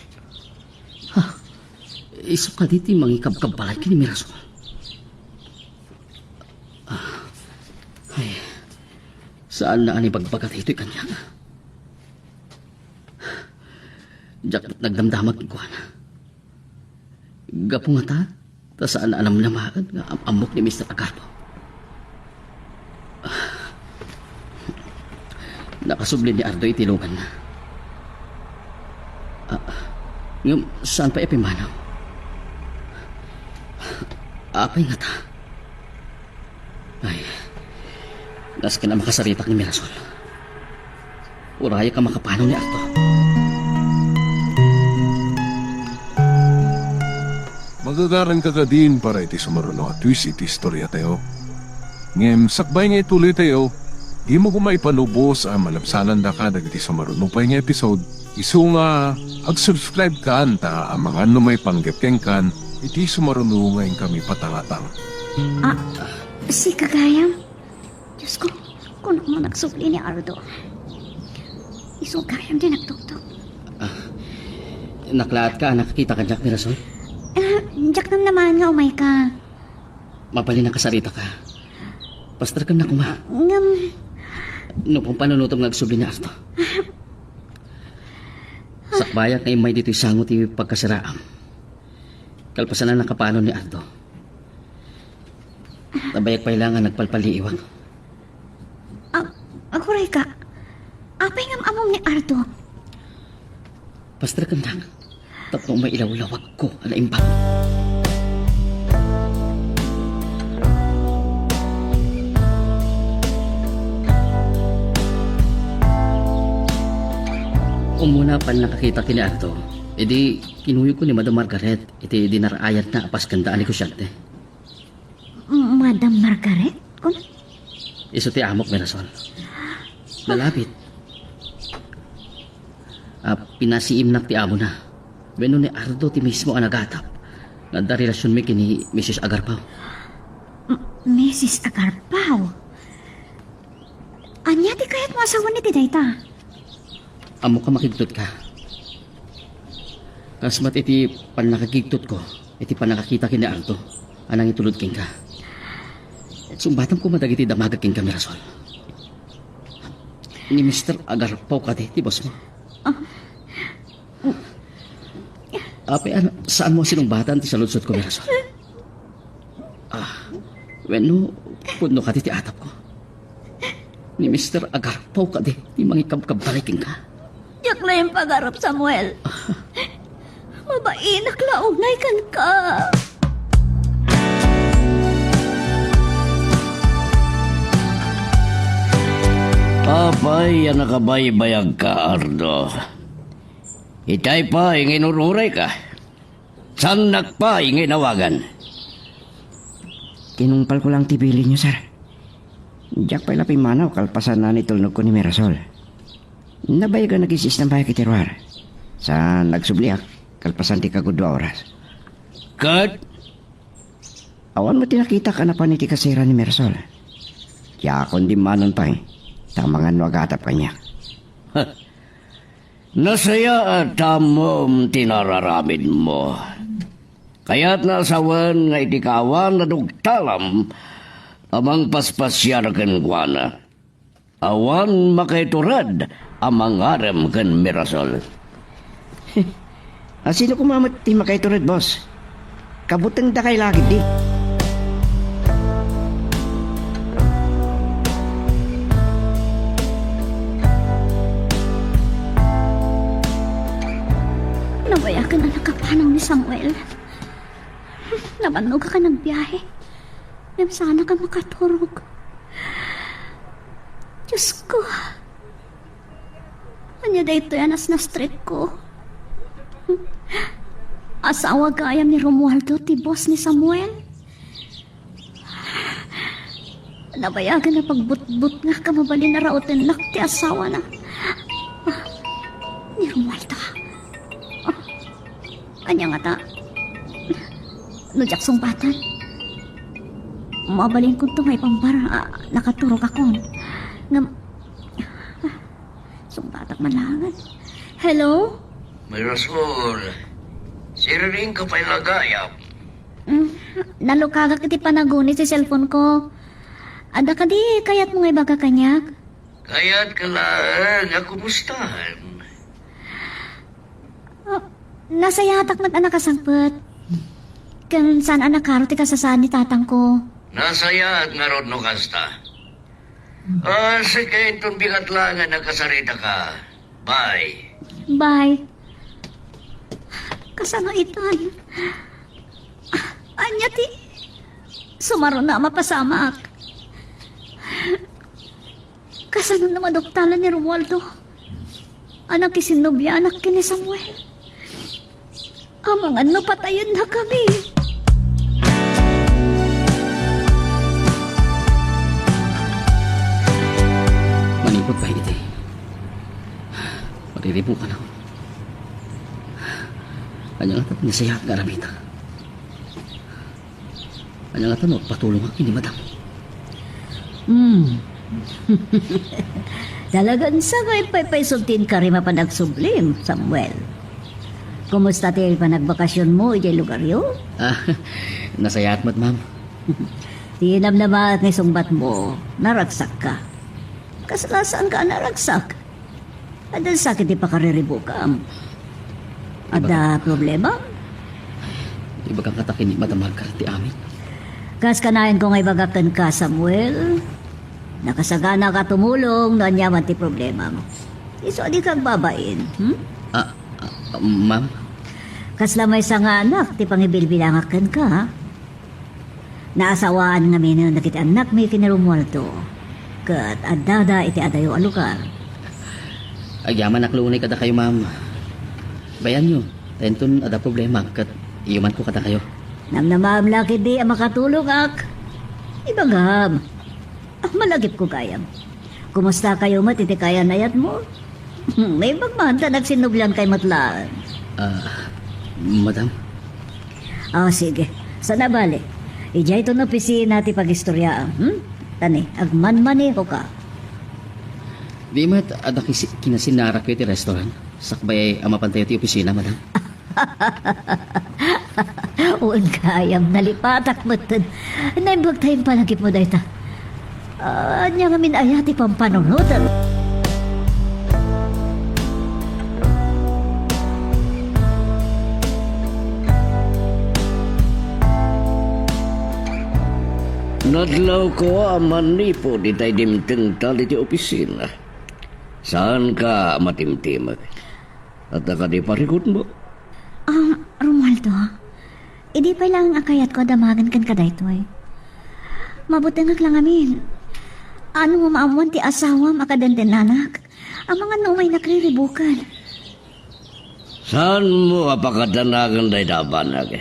Ha? Isu kadi ti mangikabkabbalay ken ni Mirasol? Ah. Ay. Saan na a ni bagbaga daytoy kaniak? Diak met nagdamdama kenkuana. Gapu ngata, ta saan a namnamaen nga am-ammok ni Mister Agarbo. Nakasubli ni Ardo iti luganna. Ah, ngem saan pay a pimmanaw? Apay ngata? Ay, nasken a makasaritak ni Mirasol. Urayak a makapanaw ni Ardo. Magagaranka kadin para iti sumaruno a twist iti istoriatayo. Ngem sakbay nga ituloytayo, dimo koma ipalubos a malabsanandaka dagiti sumaruno pay nga episode. Isu nga ag-subscribe kan ta amangan no maipanggep kenkan iti sumaruno nga inkami patangatang. Ah, sika gayam? Diosko, kunam a nagsubli ni Ardo. Isu gayam ti nagtuktok. Ah, naklaat ka a nakakita kaniak, Mirasol? Ah, diak namnamaen nga umayka. Mabalin a kasaritak. Pasterkennak koma. Ngem, no pampanunotem nga agsubli ni Ardo. Sakbayak nga immay ditoy sango ti pagkasiraam. Kalpasan a nakapanon ni Ardo. Nabayak pay la nga nagpalpaliiwak. Ag-, aguray ka. Apay nga am-ammom ni Ardo? Pasterkennak. Tapno mailawlawagko a naimbag. Umuna pannakakita ken ni Ardo, idi kinuyogko ni Madam Margaret iti dinaraayatna a paskenda a negosyante. M-, Madam Margaret? Kun? Isu ti amok, Mirasol. Nalabit. Ah, pinasiimnak ti amona. Wenno ni Ardo ti mismo a nagatap nga adda relasionmi ken ni Misis Agarpao. M-, Misis Agarpao? Ania ti kayatmo a sawen iti dayta? Ammok a makigtotka. Kas met iti pannakakigtotko iti pannakakita ken ni Ardo a nangitulod kenka. Sungbatam koma dagiti damagek kenka, Mirasol. Ni Mister Agarpao kadi ti bossmo? Ah. Apay a saanmo a sinungbatan ti saludsodko, Mirasol? Ah, wenno, pudno kadi ti atapko? Ni Mister Agarpao kadi ti mangikabkabbalay kenka? Diak la impagarop, Samuel. Mabainak la unay kenka. Apay a nakabaybayagka, Ardo? Itay pay nga inur-urayka. Saannak pay nga inawagan. Tinungpalko lang ti bilinyo, sir. Diak pay la pimmanaw kalpasan a nitulnogko ni Mirasol. Nabayag a nagis-isnambayak iti ruar. Sa nagsubliak, kalpasan ti kagudua a oras. Ket? Awan met ti nakitak a napan iti kasera ni Mirasol. Diakon dimmanon pay, ta amangan no agatap kaniak. Nasayaat ta ammom ti nararamidmo. Kayatna a sawen nga iti kaawan a dugtalam a mangpaspasiar kenkuana. Awan makaitured a mangarem ken mirasol. A, sino koma met ti makaitured, boss? Kabutengdakay la ketdi. Nabayagen a nakapanong ni Samuel. Nabannogak a nagbiahe. Ngem saannak a makaturog. Diosko. Ania daytoy a nasnastrekko? Asawa gayam ni Romualdo ti boss ni Samuel? Nabayagen a pagbutbutngak a mabalin a raotennak ti asawana. Ah, ni Romualdo. Ah, ania ngata? No diak sungbaten, mabalinkonto nga ipambar a nakaturogakon. Ngem, sungbatak man laengen. Hello? Mirasol, siriringka pay la gayam. Mm, nalukagak iti panaguni ti cellphone ko. Adda kadi kayatmo nga ibaga kaniak? Kayatka laeng a kumustaem? Ah, nasayaatak met a nakasangpet. Ken saan a nakaro ti kasasaan ni tatangko. Nasayaat ngarud no kasta. Ah, sige, inton bigat laeng a nagkasaritaka. Bye. Bye. Kasano itan? Ania ti sumaruna a mapasamak? Kasano no maduktalan ni Romualdo a nakisinnobianak ken ni Samuel? Amangan no patayennakami. Manipud pay iti mariribukan ako. Ania ngata ti nasayaat nga aramidek? Ania ngata no agpatulongak ken ni Madam? Hmm. Talagan sakit pay pay sultin karim a panagsublim, Samuel. Kumusta ti panagbakasionmo idiay lugaryo? Ah, nasayaat met, ma'am. Ti namnamaak nga isungbatmo, naragsakka. Kasla saanka a naragsak? Adda sakit ti pakariribukam. Adda problema? Ibagak ngata ken ni Madam Margaret ti amin. Kas kanayon ko nga ibagak kenka, Samuel, nakasaganaak a tumulong no aniaman ti problemam. Isu a dika agbabain, hmm? Ah, ah, ma'am? Kasla maysa nga anak ti pangibilbilangak kenka, ha? Naasawaan ngamin dagiti annakmi ken ni Romualdo, ket addada iti adayo a lugar. Agyamanak la unay kadakayo, ma'am. Bayanyo, ta inton adda problema, ket iyumanko kadakayo. Namnamaem la ketdi a makatulongak. Ibagam. Ah, malagipko gayam. Kumustakayo met iti kayan-ayatmo? Naimbag man ta nagsinnubliankay met laeng. Ah, madam? Ah, sige. Saan a bale. Idiayton opisina ti pagistoriaam, hmm? Tani, agmanmanehoka. Di met, adda kisi-, kinasinnarakyo iti restaurant? Sakbay a mapantayo ti opisina, madam? Wen gayam, nalipatak metten. Naimbag ta impalagipmo dayta. Ah, ania ngamin aya ti pampanunotem? Nadlawko a manipud itay dimtengtal iti opisina. Saanka a matimtimek? Adda kadi parikutmo? Ah, Romualdo, idi pay laeng a kayatko a damagen kenka daytoy. Mabutengak la ngamin. Awan no maammuan ti asawam a kadendenanak, amangan no umay nakriribukan. Saanmo a pakadanagen dayta a banag?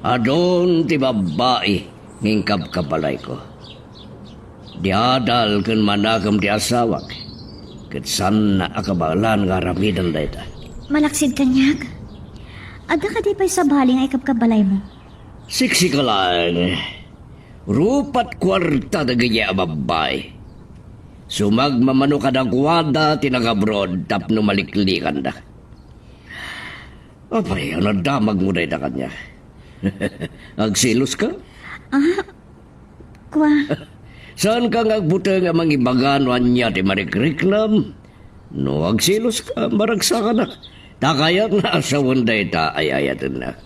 Adun ti babbai nga inkabkabalayko. Di adal ken manakem ti asawak, ket saanna a kabaelan nga aramiden dayta. Malaksid kaniak? Adda kadi pay sabali nga ikabkabalaymo? Siksika laeng. Rupat kuarta dagiti a babbai. Sumagmamano kadakuada ti nag-abroad tapno maliklikanda. Apay a nadamagmo dayta kaniak? Agseloska? Ah, kua. Saanka nga agbuteng a mangibaga no ania ti marikriknam? No agselos ka, maragsakanak. Ta kayatna a sawen dayta ay ayatenna.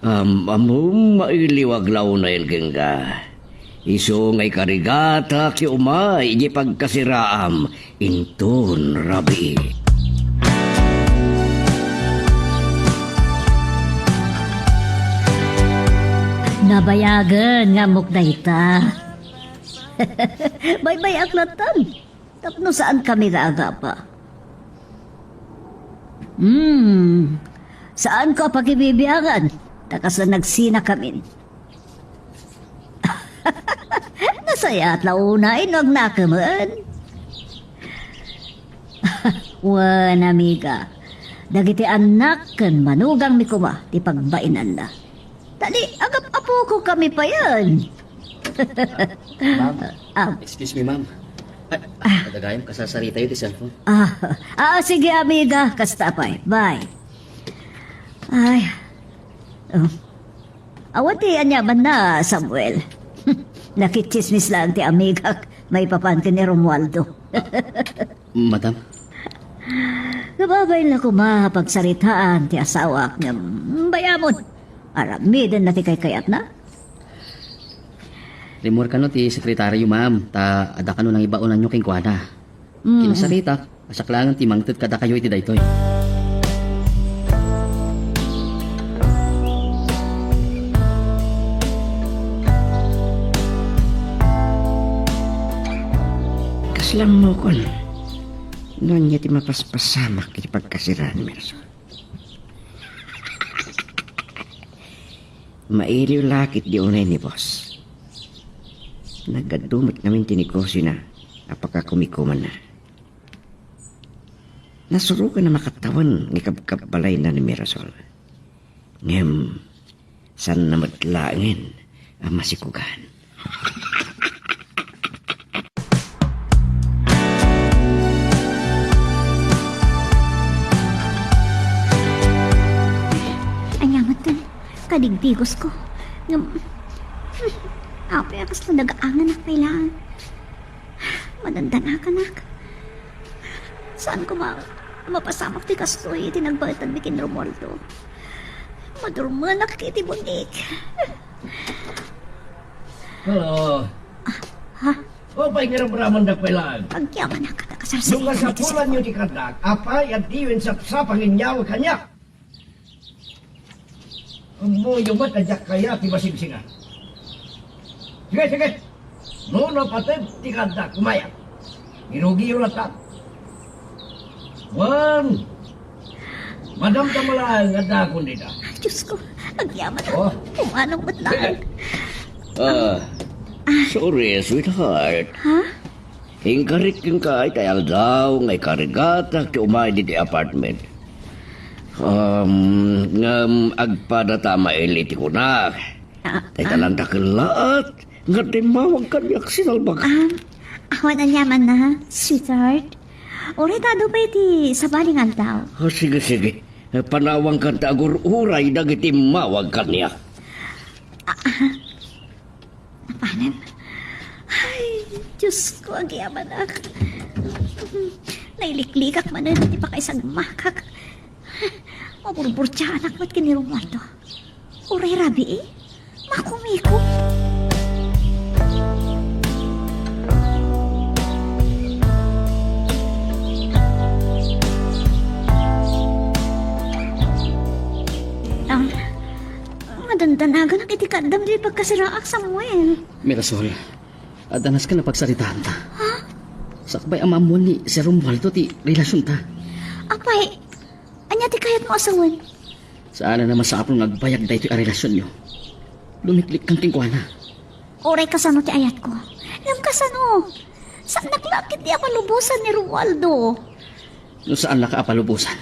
Am-ammom, mailiwag la unay kenka. Isu nga ikarigatak ti umay iti pagkasiraam inton rabii. Nabayagen nga ammok dayta. Baybay-ak latta. Tapno saan kami nga agapa. Hmm. Saan ko a pakibibiangan? Ta kasla nagsina kamin. Nasayaat la unay no agnakemen. Wen, amiga, dagiti annak ken manugangmi koma ti pagbainanna. Tadi, agap-apoko kami payen. Ma'am. Ah. Excuse me, ma'am. Ay, ah, adagayam, kasasaritayo ti cellphone. Ah, ah, sige, amiga. Kasta pay. Bye. Ay. Oh. Awan ti aniamanna, Samuel. Nakitsismis laeng ti amigak maipapan ken ni Romualdo. Madam? Kababain la koma pagsaritaan ti asawak ngem bayamon. Aramidenna ti kaykayatna. Rimmuar kano ti sekretario, ma'am, ta adda kano nangibaonanyo kenkuana. Mm. Kinasaritak, a siak laengen ti mangted kadakayo iti daytoy. Kasla ammokon no ania ti mapaspasamak iti pagkasiraan ni Mirasol. Mailiw la ketdi unay ni boss. Nagadu met ngamin ti negosiona a pakakumikumanna. Nasurokan a makatawen nga ikabkabbalayna ni Mirasol. Ngem, saanna met laengen a masikugan. Ania met ti kadigdigosko? Ngem, apay a kasla nagaanganak pay laeng? Madandanaganak. Saan koma a mapasamak ti kastoy iti nagbaetadmi ken Romualdo? Madurmenak iti bunik. Hello. Ah, ha? O, pay nga ramramandak pay laeng. Agyamanak, ta kasarsaritami ti kasapulanyo ti kaddak, apay a diyo insapsap a nginyaw kaniak? Ammoyo met a diak kayat ti masigsinga. Sige, sige. No napated ti kaddak, umayak. Irugiyo latta. Wen, madamdama laeng nga addaakon dita. Diosko, agyamanak. Oh. Kumanok met laeng. Ah, sorry, sweetheart. Ha? Inkarik kenka itay aldaw nga ikarigatak ti umay ditoy apartment. Um, ngem agpadata maili ti kunak. Ah, tay ah. Talanta ken laat nga timmawag kaniak sinalbak. Um, awan aniamanna, sweetheart. Uray ta adu pay ti sabali nga aldaw. Ah, sige, sige. Panawangkan ta agur-uray dagiti immawag kaniak. Ah, ah. Apanem? Ay, Diosko, agyamanak. Nailiklikak manen iti pakaisagmakak. Maburburtiaanak met ken ni Romualdo. Uray rabii, makumiko. Ang Madandanaganak iti kaaddam ditoy pagkasiraak, Samuel. Mirasol, adda nasken a pagsaritaanta. Ha? Sakbay a maammoan ni Sir Romualdo ti relasionta. Apay, ania ti kayatmo a sawen? Saan a masapul nga agbayag daytoy a relasionyo. Lumiklikkan kenkuana. Uray kasano ti ayatko. Ngem kasano? Saannak la ketdi a palubosan ni Romualdo. No saannaka a palubosan,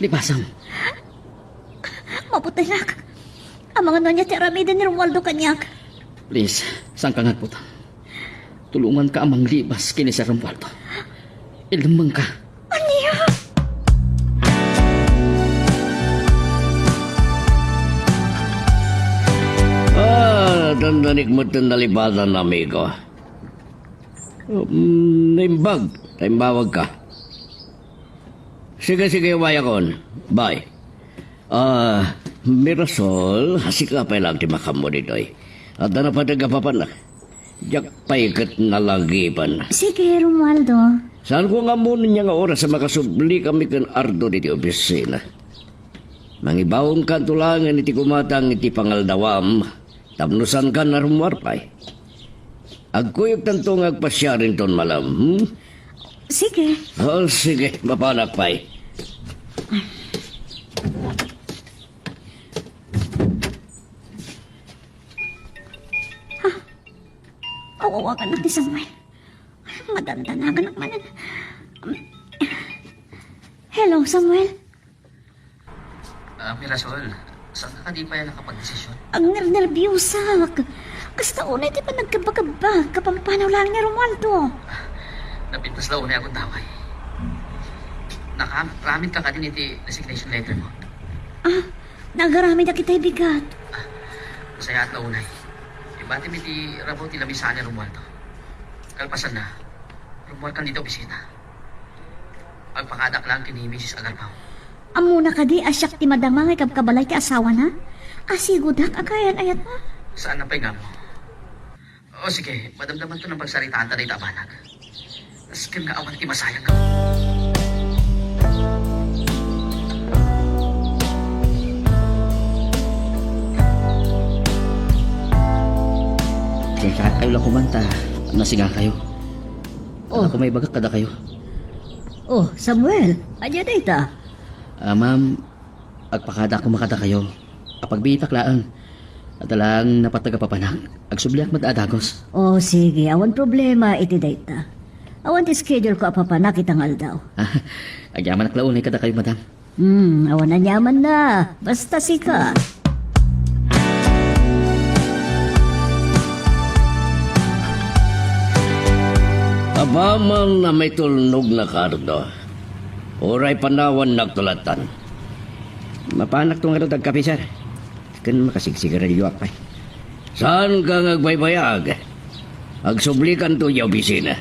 libasam. Mabutenak. Amangan no ania ti aramiden ni Romualdo kaniak. Please, saanka nga agbutang. Tulonganka a manglibas ken ni Sir Romualdo. Ilemmengka. Ania? Ah, dandanik met ti nalibatan, amigo. Um, naimbag. Naimbawag ka. Sige, sige, umayakon. Bye. Ah, Mirasol, sika pay laeng ti makaammo ditoy. Adda napateg a papanak. Diak pay ket nalagipan. Sige, Romualdo. Saanko nga ammo ania nga oras a makasubli kami ken Ardo ditoy opisina. Mangibaonkanto laengen iti gumatang iti pangaldawam. Tapno saankan a rummuar pay. Agkuyogtanto nga agpasiarinton malem, hmm? Sige. Oh, sige, mapanak pay. Ha? Awawagan ti Samuel. Madandanagan ak manen. Hello, Samuel. Ah, Mirasol, saan ka kadi pay nakapagdesisyon? Agnernerbiosak. Kasta unay ti panagkabakabak, kapampanaw laeng ni Romualdo. Napintas la unay a gundaway. Nakaramid ka kadi iti resignation letter mo? Ah, nagaramid ak itay bigat. Ah, masayaat la unay. Ibatim iti rabaw ti lamisaan ni Romualdo. Kalpasanna, rummuarkan dita opisina. Agpakadak laeng ken ni Misis Agarpao. Ammona kadi a siak ti madama nga ikabkabalay ti asawana? Asigudak a kayan-ayatna. Saan na pay nga ammo? O sige, madamdamanto no pagsaritaanta dayta a banag. Askem nga awan ti masayang. Sensya kayo la koman ta nasinga kayo. Oh. Ako may bagak kada kayo. Oh, Samuel, ania dayta? Ah, ma'am, agpakada ako makada kayo. Apagbiitak laeng. Adda laeng napateg a papanak. Agsubliak met a dagos. Oh, sige, awan problema iti dayta. Awan ti schedule ko a papanak ita nga aldaw. Ah, agyamanak la unay kada kayo, madam. Hmm, awan aniamanna. Basta sika. Apaman a maitulnog na, Cardo. Uray panawan nagtulatan. Mapanakto nga dagkapi, sir. Ken makasigsigarilloak pay. Saanka nga agbaybayag? Agsublikanto idiay opisina.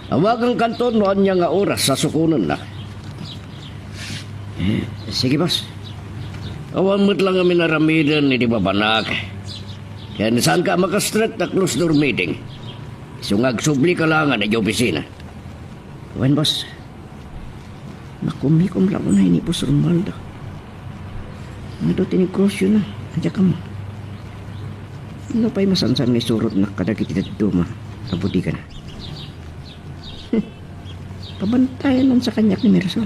Awagankanto no ania nga oras a sukonennak. Eh, sige, boss. Awan met la ngamin aramiden iti papanak. Ken saanka a makastrek ta closed door meeting. Isu nga agsublika laengen idiay opisina. Wen, boss. Nakumikom la unay ni Boss Romualdo. Adu ti negosyona, diak ammo. Nupay masansan nga isurotnak kadagiti dadduma a bodigana. Pabantayan sa kaniak ni Mirasol.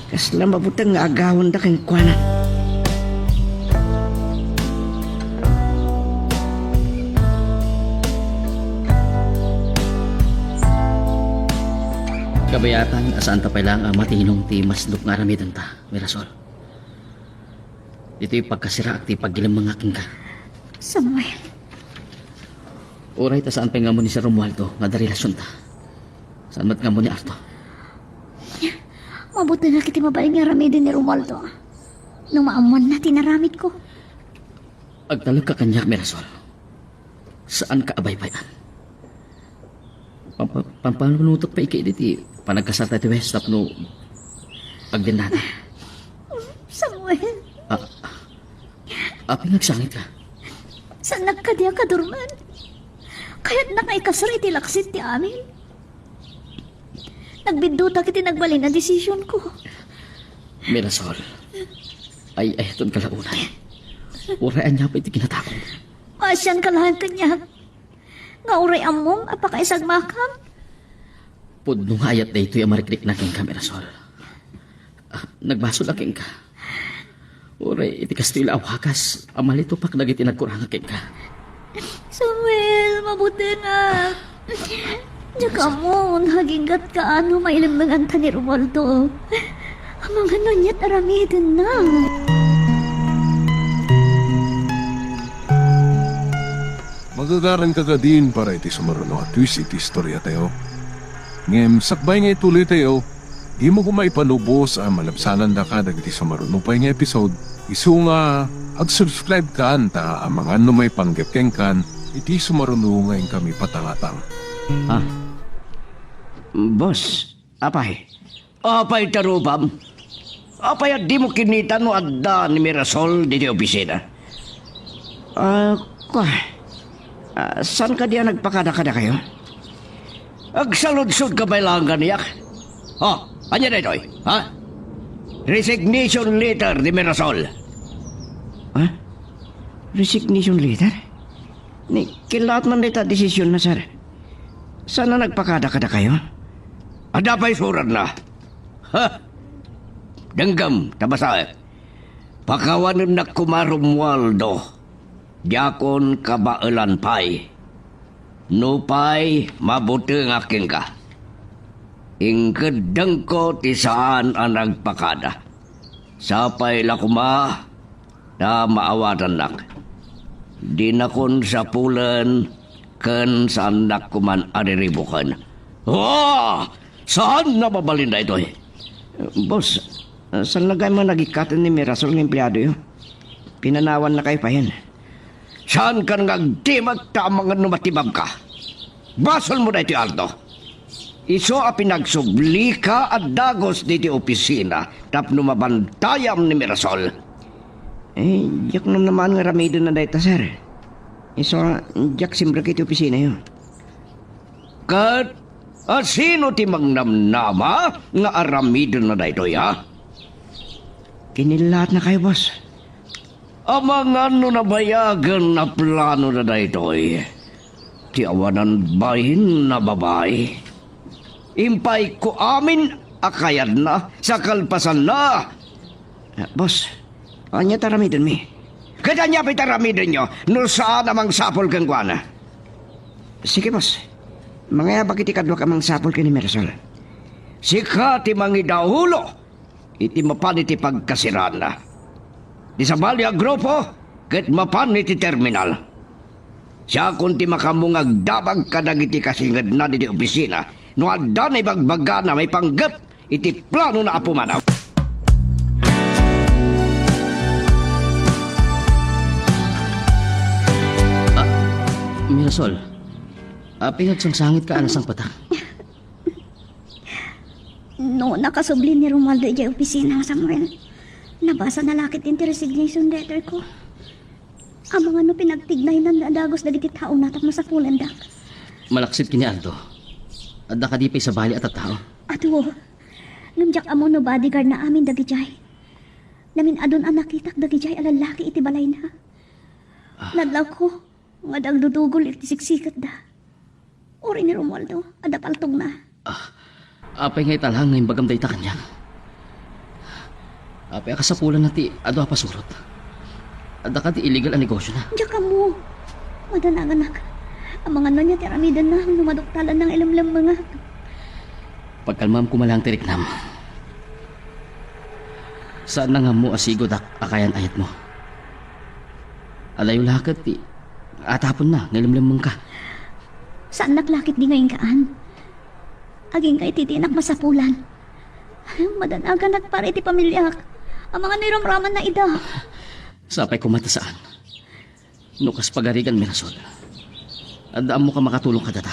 Kasla mabuteng nga agawenda kenkuana. Kabayatan a saanta pay laeng a matinong ti masduk nga aramidenta, Mirasol. Ditoy pagkasiraak ti paggilemmengak kenka. Samuel. Uray ta saan pay nga ammo ni Sir Romualdo nga adda relasionta. Saan met nga ammo ni Ardo. Mabutengak iti mabalin nga aramiden ni Romualdo. No maammoanna ti inaramidko. Agtalekka kaniak, Mirasol. Saanka a baybay-an. Pam-, pam-, pampanunotek pay ket iti panagkasalta ti West tapno agdennata. Samuel. Ah, apay nga agsangitka? Saannak kadi a kadurman. Kayatnak nga ikasar iti laksid ti amin. Nagbiddutak iti nagbalin a desisionko. Mirasol, ay-ayatenka la unay. Uray ania pay ti kinatakom. Maasianka laeng kaniak. Nga uray ammom a pakaisagmakam. Pudno nga ayat daytoy a mariknana kenka, Mirasol. Ah, nagbasol a kenka. Uray, iti kastoy la a wagas a malitupak dagiti nagkuranga kenka. Samuel, mabutengak. Diak ammo no aginggatka no mailemmenganta ni Romualdo. Amangan no ania't aramidenna. Magagaranka kadin para iti sumaruno a twist iti istoriatayo. Ngem sakbay nga ituloytayo, dimo koma ipalubos a malabsanandaka dagiti sumaruno pay nga episode, isu nga ag-subscribe kan ta amangan no maipanggep kenkan iti sumaruno nga inkami patangatang. Ah. Boss, Apay? Apay tarupam? Apay a dimo kinita no adda ni Mirasol ditoy opisina? Ah, kwa. Ah, saan kadi a nagpakada kadakayo? Agsaludsodka pay laeng kaniak? Oh, ania daytoy, ha? Resignation letter ni Mirasol. Ha? Resignation letter? Ni, kinlaat man dayta a desisionna, sir. Saan a nagpakada kadakayo? Adda pay suratna. Ha? Denggem, ta basaek. Pakawanennak koma, Romualdo. Diakon kabaelan pay. Nupay mabutengak kenka, inkeddengko ti saan a nagpakada. Sapay la koma ta maawatannak. Dinakon sapulen ken saannak koman a riribuken. Ah! Saan a mabalin daytoy? Boss, saan la gayam a nagikkaten ni Mirasol nga empleadoyo? Pinanawannakayo payen. Saankan nga agdimagta amangan no matibabka? Basolmo daytoy, Aldo. Isu a pinagsublika a dagus ditoy opisina tapno mabantayam ni Mirasol. Eh, diak namnamaan nga aramidenna dayta, sir. Isu a diak simrek iti opisinayo. Ket asino ti mangnamnama nga aramidenna daytoy, a? Kinillaatnakayo, boss. Amangan no nabayagen a planona daytoy ti awanan bain a babai. Impayko amin a kayatna sa kalpasanna. Ah, boss, ania ti aramidenmi? Ket ania pay ti aramidenyo no saan a mangsapul kenkuana? Sige, boss. Mangayabak iti kaduak a mangsapul ken ni Mirasol. Sika ti mangidaulo iti mapan iti pagkasiraanna. Ti sabali a grupo ket mapan iti terminal. Siakon ti makaammo nga agdamag kadagiti kasingedna ditoy opisina no adda naibagbagana maipanggep iti planona a pumanaw. Ah, Mirasol, apay nga agsangsangitka a nasangpetak? No nakasubli ni Romualdo idiay opisina, Samuel, nabasana la ketdi ti resignation letter ko. Amangan no pinagtignaynan a dagus dagiti taona tapno sapulendak. Malaksid ken ni Aldo, adda kadi pay sabali a tattao? Adu, ngem diak ammo no bodyguardna amin dagidiay. Namin-adun a nakitak dagidiay a lallaki iti balayna. Ah. Nadlawko nga agdudugol iti siksiketda. Uray ni Romualdo, adda paltogna. Ah, apay nga ita laeng nga imbagam dayta kaniak? Apay a kasapulanna ti adu a pasurot? Adda kadi illegal a negosiona? Diak ammo. Madanaganak. Amangan no ania ti aramidenna no maduktalanna nga ilemlemmengak. Pagkalmam koma laeng ti riknam. Saanna nga ammo a sigodak a kayan-ayatmo. Adayo la ket ti ataponna nga ilemlemmengka. Saannak la ketdi nga inkaan. Agingga iti dinak masapulan. Madanaganak para iti pamiliak. Amangan no iramramanna ida. Sapay koma ta saan. No kas pagarigan, Mirasol, adda ammok a makatulong kadata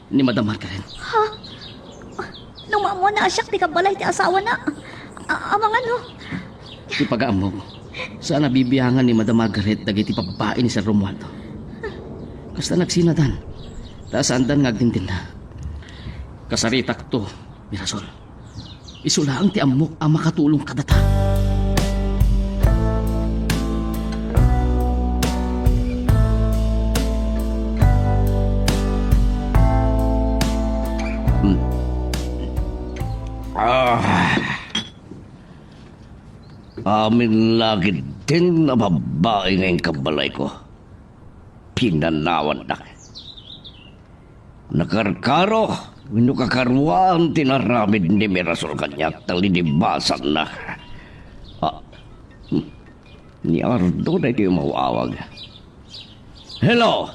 ni Madam Margaret. Ha? No maammoanna a siak ti kabbalay ti asawana, a-, amangan no? Ti pagaammok, saan a bibiangan ni Madam Margaret dagiti babbai ni Sir Romualdo. Kasta nagsinadan, ta saandan nga agdindinna. Kasaritakto, Mirasol. Isu laeng ti ammok a makatulong kadata. Hmm. Ah. Amin la ketdin a babbai nga inkabbalayko. Pinanawannak. Nakarkaro wenno kakaruaan ti inaramid ni Mirasol kaniak ta linibasanna. Ah, hmm. Ni Ardo daytoy umaw-awag. Hello?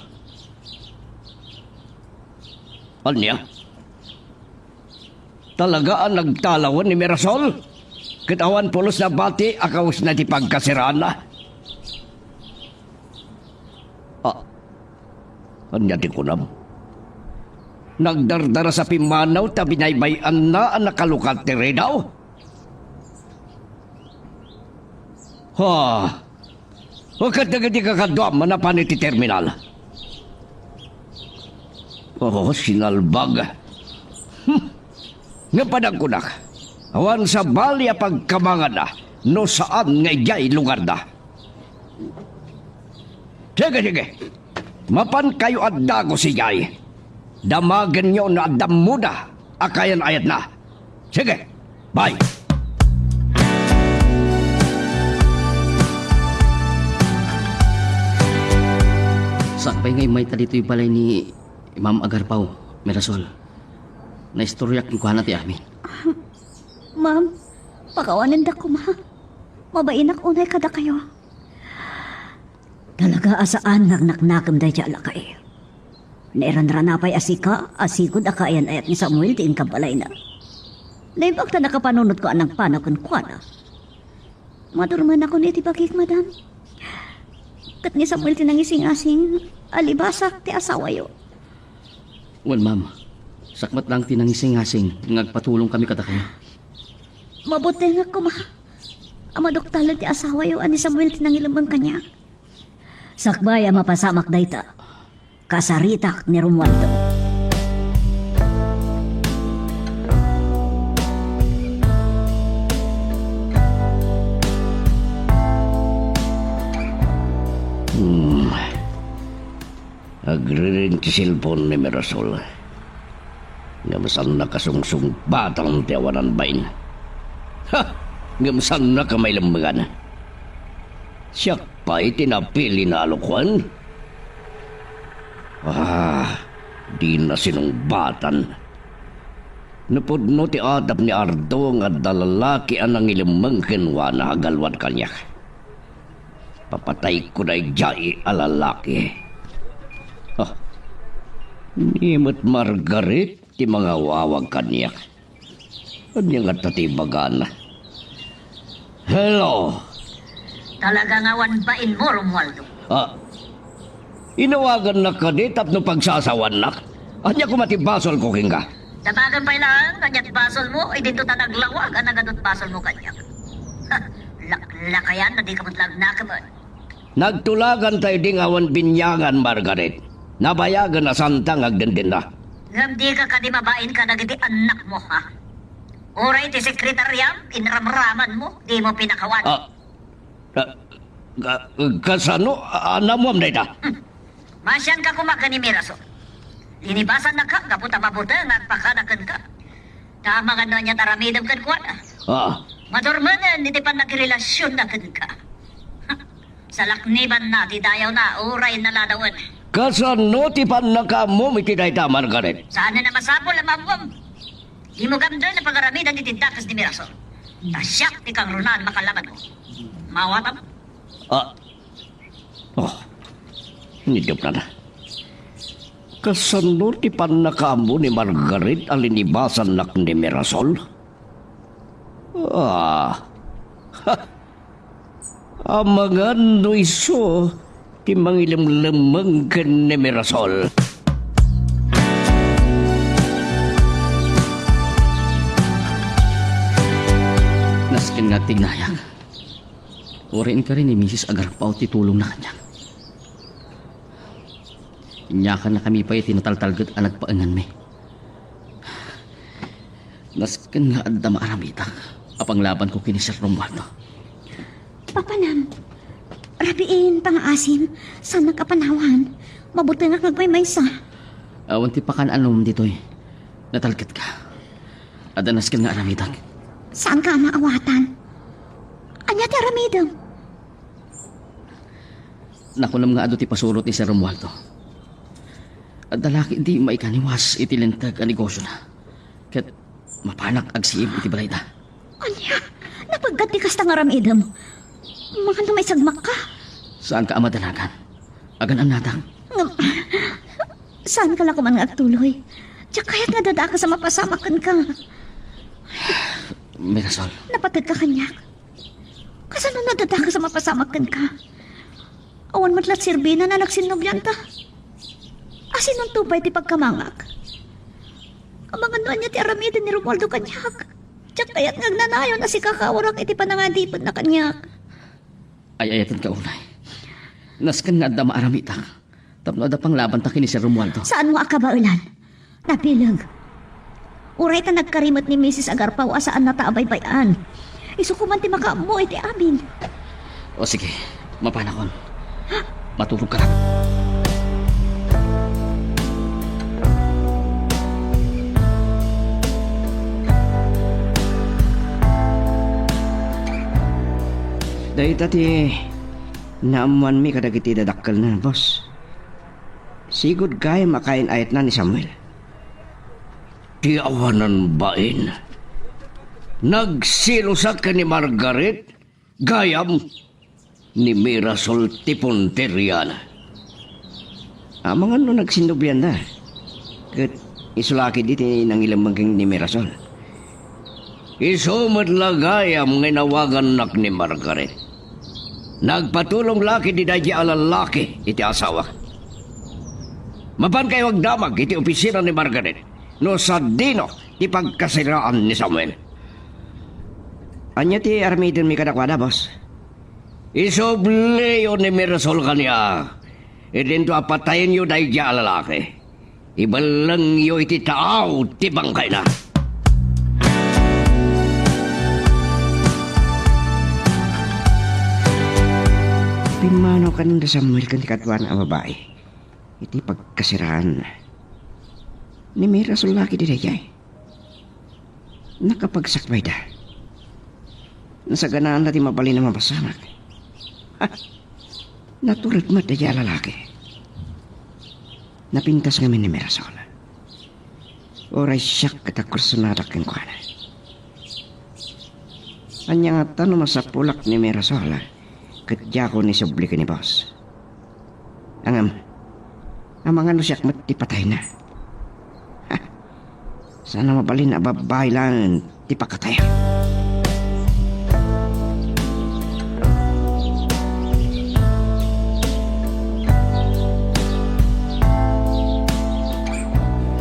Ania? Talaga a nagtalawen ni Mirasol? Ket awan pulos a bati a kawesna ti pagkasiraanna? Ah, ania ti kunam? Nagdardaras a pimmanaw ta binaybay-anna a nakalukat ti ridaw. Ha? O, ket dagiti kakaduam a napan iti terminal. Oh, sinalbag. Hmm. Ngem panagkunak, awan sabali a pagkamanganna no saan nga idiay lugarda. Sige, sige. Mapankayo a dagus idiay. Damagenyo no adda muda a kaayan-ayatna. Sige, bye. Sakbay nga immayta ditoy balay ni Ma'am Agarpao, Mirasol. Naistoryak kenkuana ti amin. Ma'am, pakawanendak koma. Mabainak unay kadakayo. Talaga a saan nga naknakem dayta a lakay. Nairanrana pay a sika a sigud a kaayan-ayat ni Samuel ti inka balayna. Naimbag ta nakapanunotko a nangpanaw kenkuana. Madurmenakon iti bagik, madam. Ket ni Samuel ti nangisingasing a libasak ti asawayo. Wen, ma'am. Sakmat lang ti nangisingasing nga agpatulongkami kadakayo. Mabutengak koma a maduktalan ti asawayo a ni Samuel ti nangilemmeng kaniak. Sakbay a mapasamak dayta, kasaritak ni Romualdo. Hmm. Agriring ti cellphone ni Mirasol. Ngem saanna kasungsungbatan ti awanan bain. Ha! Ngem saanna ka mailemmengan. Siak pay ti napili na a lokoen. Ah, dina sinungbatan. Napudno ti atap ni Ardo nga adda lalaki a nangilemmeng kenkuana a galwad kaniak. Papatayko daydiay a lalaki. Ah, ni met Margaret ti mangawawag kaniak. Ania ngata ti ibagana? Hello? Talaga nga awan bainmo, Romualdo. Ah, inawagannak kadi tapno pagsasawannak? Ania koma ti basolko kenka? Damagen pay laeng, ania ti basolmo? Idinto ta naglawag a nagadut basolmo kaniak. Ha, laklakayan no dika met la agnakemen. Nagtulagan tayo ding awan biniangan, Margaret. Nabayagen a saanta nga agdendenda. Ngem dika kadi mabain kadagiti annakmo, ha? Uray ti sekretariam, inramramanmo, dimo pinakawan. Ah, ka-, ka-, kasano? A-, anam dayta? Hmm. Masianka koma ken ni Mirasol. Linibasannaka gapu ta mabuteng nga agpakada kenka. Ta amangan no ania ti aramidem kenkuana. Ah. Madurmengen iti pannakirelasionna kenka. Salaknibanna ti dayawna uray naladawen. Kasano ti pannakaammom iti dayta, Margaret? Saanen a masapul a maammom. Dimo gamden a pagaramidan iti dakes ni Mirasol. Ta siak ti kangrunaan makalabanmo. Maawatam? Ah. Oh. Nidupnana. Kasano ti pannakaammo ni Margaret a linibasannak ni Mirasol? Ah. Ha! Amangan no isu ti mangilemlemmeng ken ni Mirasol. Nasken nga agtignayak. Uray inkari ni Misis Agarpao ti tulongna kaniak. Inyakannakami pay ti nataltalget a nagpaenganmi. Nasken nga adda maaramidak a panglabanko ken ni Sir Romualdo. Papanam, rabiin, pangaasim, saannak a panawan. Mabutengak nga agmaymaysa. Awan ti pakan-anom ditoy. Natalgetka. Adda nasken nga aramidak. Saanka a maawatan. Ania ti aramidem? Nakunem nga adu ti pasurot ni Sir Romualdo. Adda la ketdi maikaniwas iti linteg a negosiona. Ket mapanak agsiim iti balayda. Ania? Napaggat ti kasta nga aramidem? Mano maisagmakka? Saanka a madanagan. Agan-annadak. Ngem, saanka la koman nga agtuloy. Diak kayat nga dadakes a mapasamak kenka. Mirasol. Napategka kaniak. Kasano nadadakes a mapasamak kenka? Awan met la serbina no nagsinnobianta. Asinonto pay ti pagkamangak? Amangan no ania ti aramiden ni Romualdo kaniak. Diak kayat nga agnanayon a sikaka a urak iti panangadipenna kaniak. Ay-ayatenka unay. Nasken nga adda maaramitak tapno adda panglabanta ken ni Sir Romualdo. Saanmo a kabaelan. Nabileg. Uray ta nagkari met ni Misis Agarpao a saannata a baybay-an. Isu koma ti makaammo iti amin. O sige, mapanakon. Maturogka laeng. Dayta ti naammoanmi kadagiti dadakkelna, boss. Sigud gayam a kain-ayatna ni Samuel. Ti awanan bain. Nagselosak ken ni Margaret, gayam, ni Mirasol ti punteriana. Amangan no nagsinnobianda. Ket isu la ketdi ti nangilemmeng ken ni Mirasol. Isu met la gayam nga inawagannak ni Margaret. Nagpatulong la ketdi daydi a lalaki iti asawak. Mapankayo agdamag iti opisina ni Margaret no sadino ti pagkasiraan ni Samuel. Ania ti aramidenmi kadakuada, boss? Isubliyo ni Mirasol kaniak. Idinto a patayenyo daydi a lalaki. Ibellengyo iti taaw ti bangkayna. Pimmanaw kanenda Samuel ken ti kaduana a babai iti pagkasiraan. Ni Mirasol la ketdi daydiay. Nakapagsakbayda. Nasaganaanda ti mabalin a mapasamak. Ha! Natured met daydiay a lalaki. Napintas ngamin ni Mirasol. Uray siak ket agkursonadak kenkuana. Ania ngata no masapulak ni Mirasol ket diakon isubli ken ni boss? Ngem, amangan no siak met ti patayna. Ha! Saan a mabalin a babbai laeng ti pakatayan.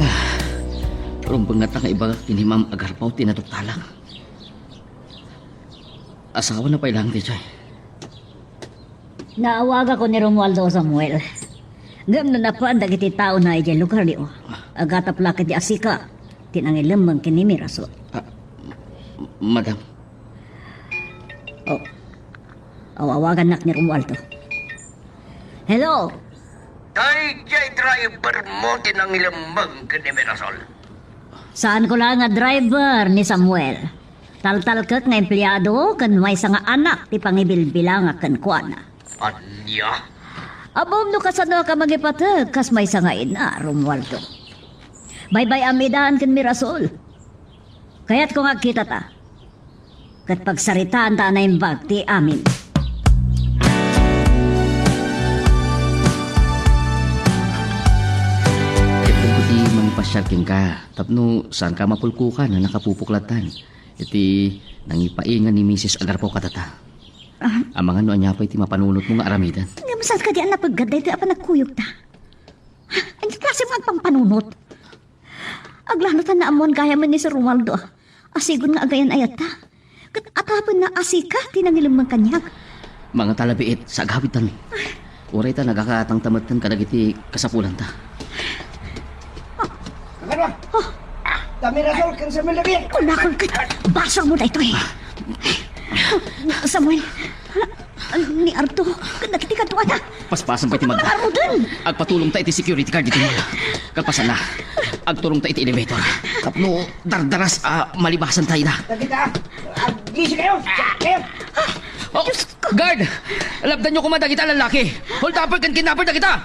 Ah, rumbeng ngata nga ibagak ken ni Ma'am Agarpao ti natuptalak. Asawana pay laeng daydiay. Naawagakon ni Romualdo, Samuel. Ngem no napan dagiti taona idiay lugaryo, agatap la ketdi a sika ti nangilemmeng ken ni Mirasol. Ah, m-, madam. Oh. Aw-awagannak ni Romualdo. Hello? Daydiay driver mo ti nangilemmeng ken ni Mirasol. Saanko la nga driver ni Samuel. Taltalkek nga empleado ken maysa nga anak ti pangibilbilangak kenkuana. Ania? Ammom no kasanoak a mangipateg kas maysa nga ina, Romualdo. Baybay-am idan ken Mirasol. Kayatko nga agkitata. Ket pagsaritaanta a naimbag ti amin. Ketdengko ti mangipasiar kenka tapno saanka a mapulkokan a nakapupok lattan iti nangipaingan ni Misis Agarpao kadata. Ah. Amangan no ania pay ti mapanunotmo nga aramiden. Ngem saan kadi a napeggad daytoy a panagkuyogta? Ania ti klase nga agpampanunot? Aglalo ta naammoan gayamen ni Sir Romualdo a sigud nga agayan-ayatta. Ket atapenna a sika ti nangilemmeng kaniak. Mangngeg ta labiit sa agawidtan. Uray ta nagakatangta metten kadagiti kasapulanta. Kakadua! Ah, Mirasol ken Samuel lagi! Kunakon ket basol mo daytoy. Samuel, ni Arto, ken dagiti kaduana. Paspasen pay ti magda. Aruden! Agpatulongta iti security guard ditoy mall. Kalpasanna, agturongta iti elevator. Tapno dardaras a malibasan tayo na. Dagita, agisi kayo! Kayo! Oh, guard! Lapdanyo koma dagita a lalaki. Hold upper ken kidnapper dagita!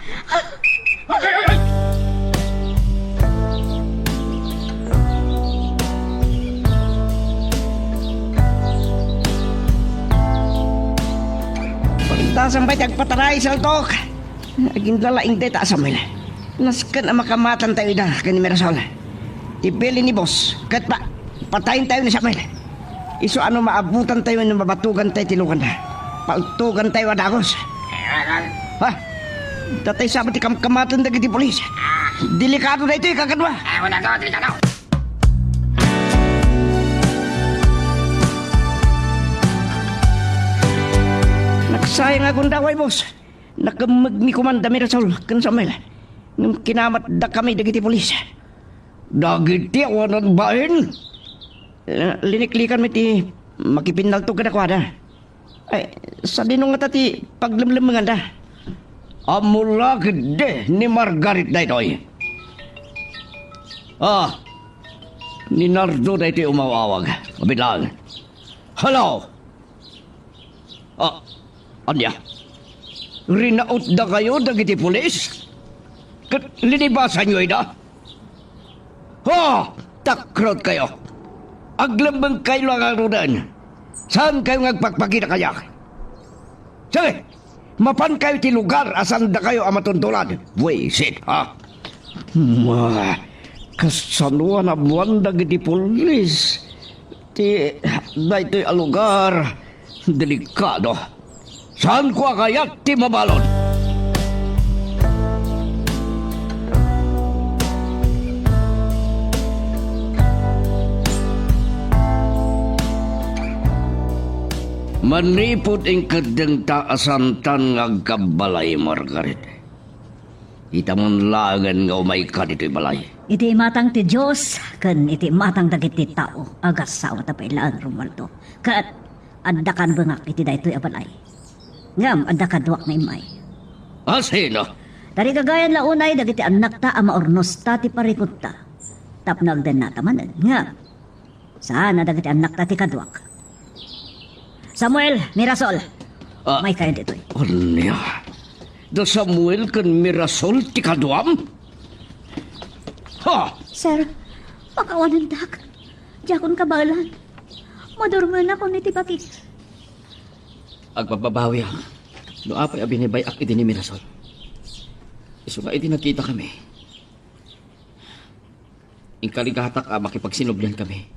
Parintasan pay ti agpataray, saltok! Agindala intay ta a Samuel. Nasken a makamatentayo ida ken ni Mirasol. Ti bilin ni boss, ket pa, patayentayo ni Samuel. Isu a no maabutantayo wenno mabatugantayo ti luganda, paltugantayo a dagus. Ha? Datay sa ti kamkamaten dagiti pulis. Delikado daytoy, kakadua. Ah, wala to, delikado. Sayang a gundaway, boss. Nakemmegmi koman da Mirasol ken Samuel. Ngem kinamatdakami dagiti pulis. Dagiti awanan bain? Eh, liniklikanmi ti makipinnaltog kadakuada. Ay, sadino ngata ti paglemlemmenganda? Ammo la ketdi ni Margaret daytoy. Ah, ni Nardo daytoy umaw-awag. Mabilang. Hello! Ah, ania? Rinautdakayo dagiti pulis? Ket linibasanyo ida? Ha! Takrot kayo! Aglemmeng kayo la ngaruden! Saan kayo nga agpakpakita kaniak? Sige! Mapan kayo ti lugar a saan dakayo a matuntulan! Buisit, ha? Ma, kasano a nabuan dagiti pulis? Ti daytoy a lugar, delikado. Saanko a kayat ti mabalud. Manipud inkeddengta a saantan nga agkabbalay, Margaret. Ita man laengen nga umayka ditoy balay. Iti imatang ti Dios ken iti imatang dagiti tao, agassawa ta pay laeng, Romualdo. Ket adda kanbengak iti daytoy a balay. Ngem adda kaduak nga immay. A sino? Tarigagayan la unay dagiti annakta a maurnosta ti parikutta tapno agdennata manen. Ngem saan a dagiti annakta ti kaduak. Samuel, Mirasol, Ah. Maykayo ditoy. Ania? Da Samuel ken Mirasol ti kaduam? Ha! Sir, pakawanendak. Diakon kabaelan. Madurmenakon iti bakik. Agpagbabawiak no apay a binibay-ak idi ni Mirasol. Isu nga idi nagkitakami, inkarigatak a makipagsinublian kami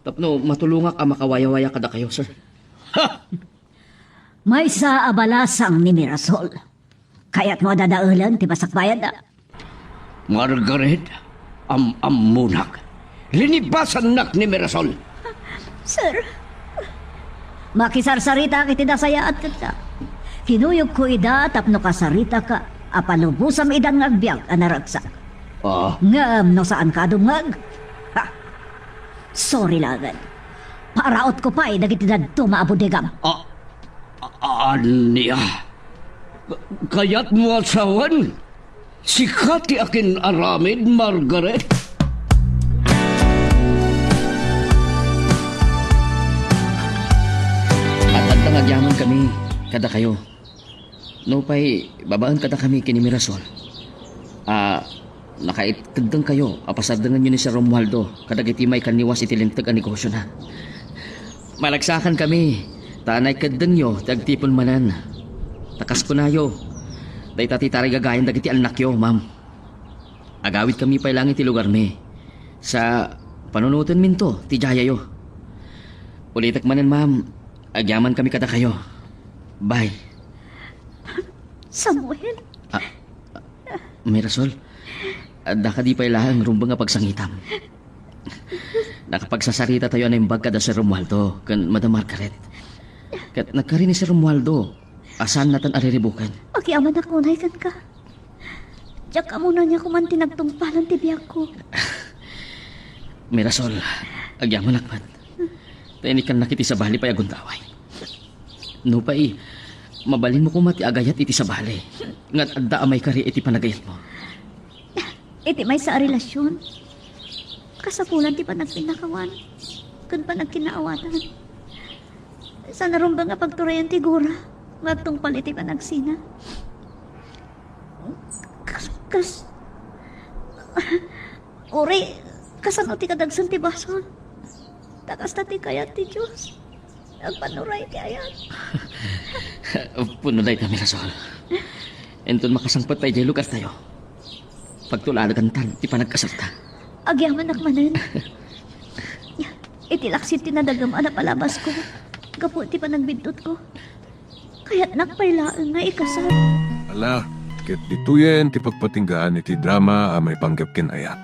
tapno matulongak a makawayawaya kadakayo, sir. Ha! Maysa a balasang ni Mirasol. Kayatmo a dadaelen ti masakbayanna? Margaret, am-ammonak. Linibasannak ni Mirasol. Sir, makisarsaritak iti nasayaat kenka. Kinuyogko ida tapno kasaritaka a palubosam idan nga agbiag a naragsak. Ah. Ngem no saanka a dumngeg, ha, sorry laengen. Parautko pay dagiti dadduma a bodegam. Ah, a-, ania? Kayatmo a sawen? Sika ti akin-aramid, Margaret? At adda nga agyaman kami kadakayo. Nupay babaen kadakami ken ni Mirasol a nakaitedkayo a pasardengenyo ni Sir Romualdo kadagiti maikanniwas iti linteg a negosiona. Malagsakan kami ta naikeddengyo ti agtipon manen. Ta kas kunayo, dayta ti tarigagayan dagiti annakyo, ma'am. Agawid kami pay laeng iti lugarmi. Sa panunotenminto ti diayo. Ulitek manen, ma'am, agyaman kami kadakayo. Bye. Samuel? Ah, ah, Mirasol, adda kadi pay laeng rumbeng a pagsangitam. Nakapagsasarita tayo a naimbag kada Sir Romualdo ken Madam Margaret. Ket nagkari ni Sir Romualdo a saannatan a riribuken. Agyamanak unay kenka. Diak ammo ania koman ti nagtungpalan ti biagko. Mirasol, agyamanak met. Ta inikkannak iti sabali pay a gundaway. Nupay, mabalinmo koma ti agayat iti sabali nga adda a maikari iti panagayatmo. Iti maysa a relasion, kasapulan ti panagpinnakawan ken panagkinaawatan. Saan a rumbeng a pagturayan ti gura nga agtungpal iti panagsina. Kas, kas, uri, kasano ti kadagsen ti basol? Ta kasta ti kayat ti Dios. Agpanuray ti ayat. Pudno dayta, Mirasol. Inton makasangpet pay idiay lugartayo, pagtulagantan ti panagkasalta. Agyamanak manen. Iti laksid ti nadagem a napalabasko gapu iti panagbiddutko. Kayatnak pay laeng nga ikasar. Ala, ket ditoyen ti pagpatinggaan iti drama a maipanggep ken ayat.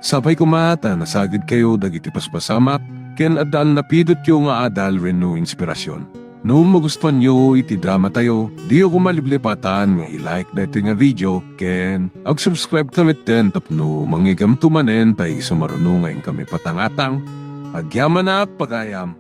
Sapay koma ta nasagidkayo dagiti paspasamak ken adda a napidotyo nga adal wenno inspirasion. No magustuanyo iti drama tayo, diyo koma liplipatan nga i-like daytoy nga video ken ag-subscribe ta metten tapno mangigamto manen tay sumaruno nga inkami patangatang. Agyamanak, pagayam.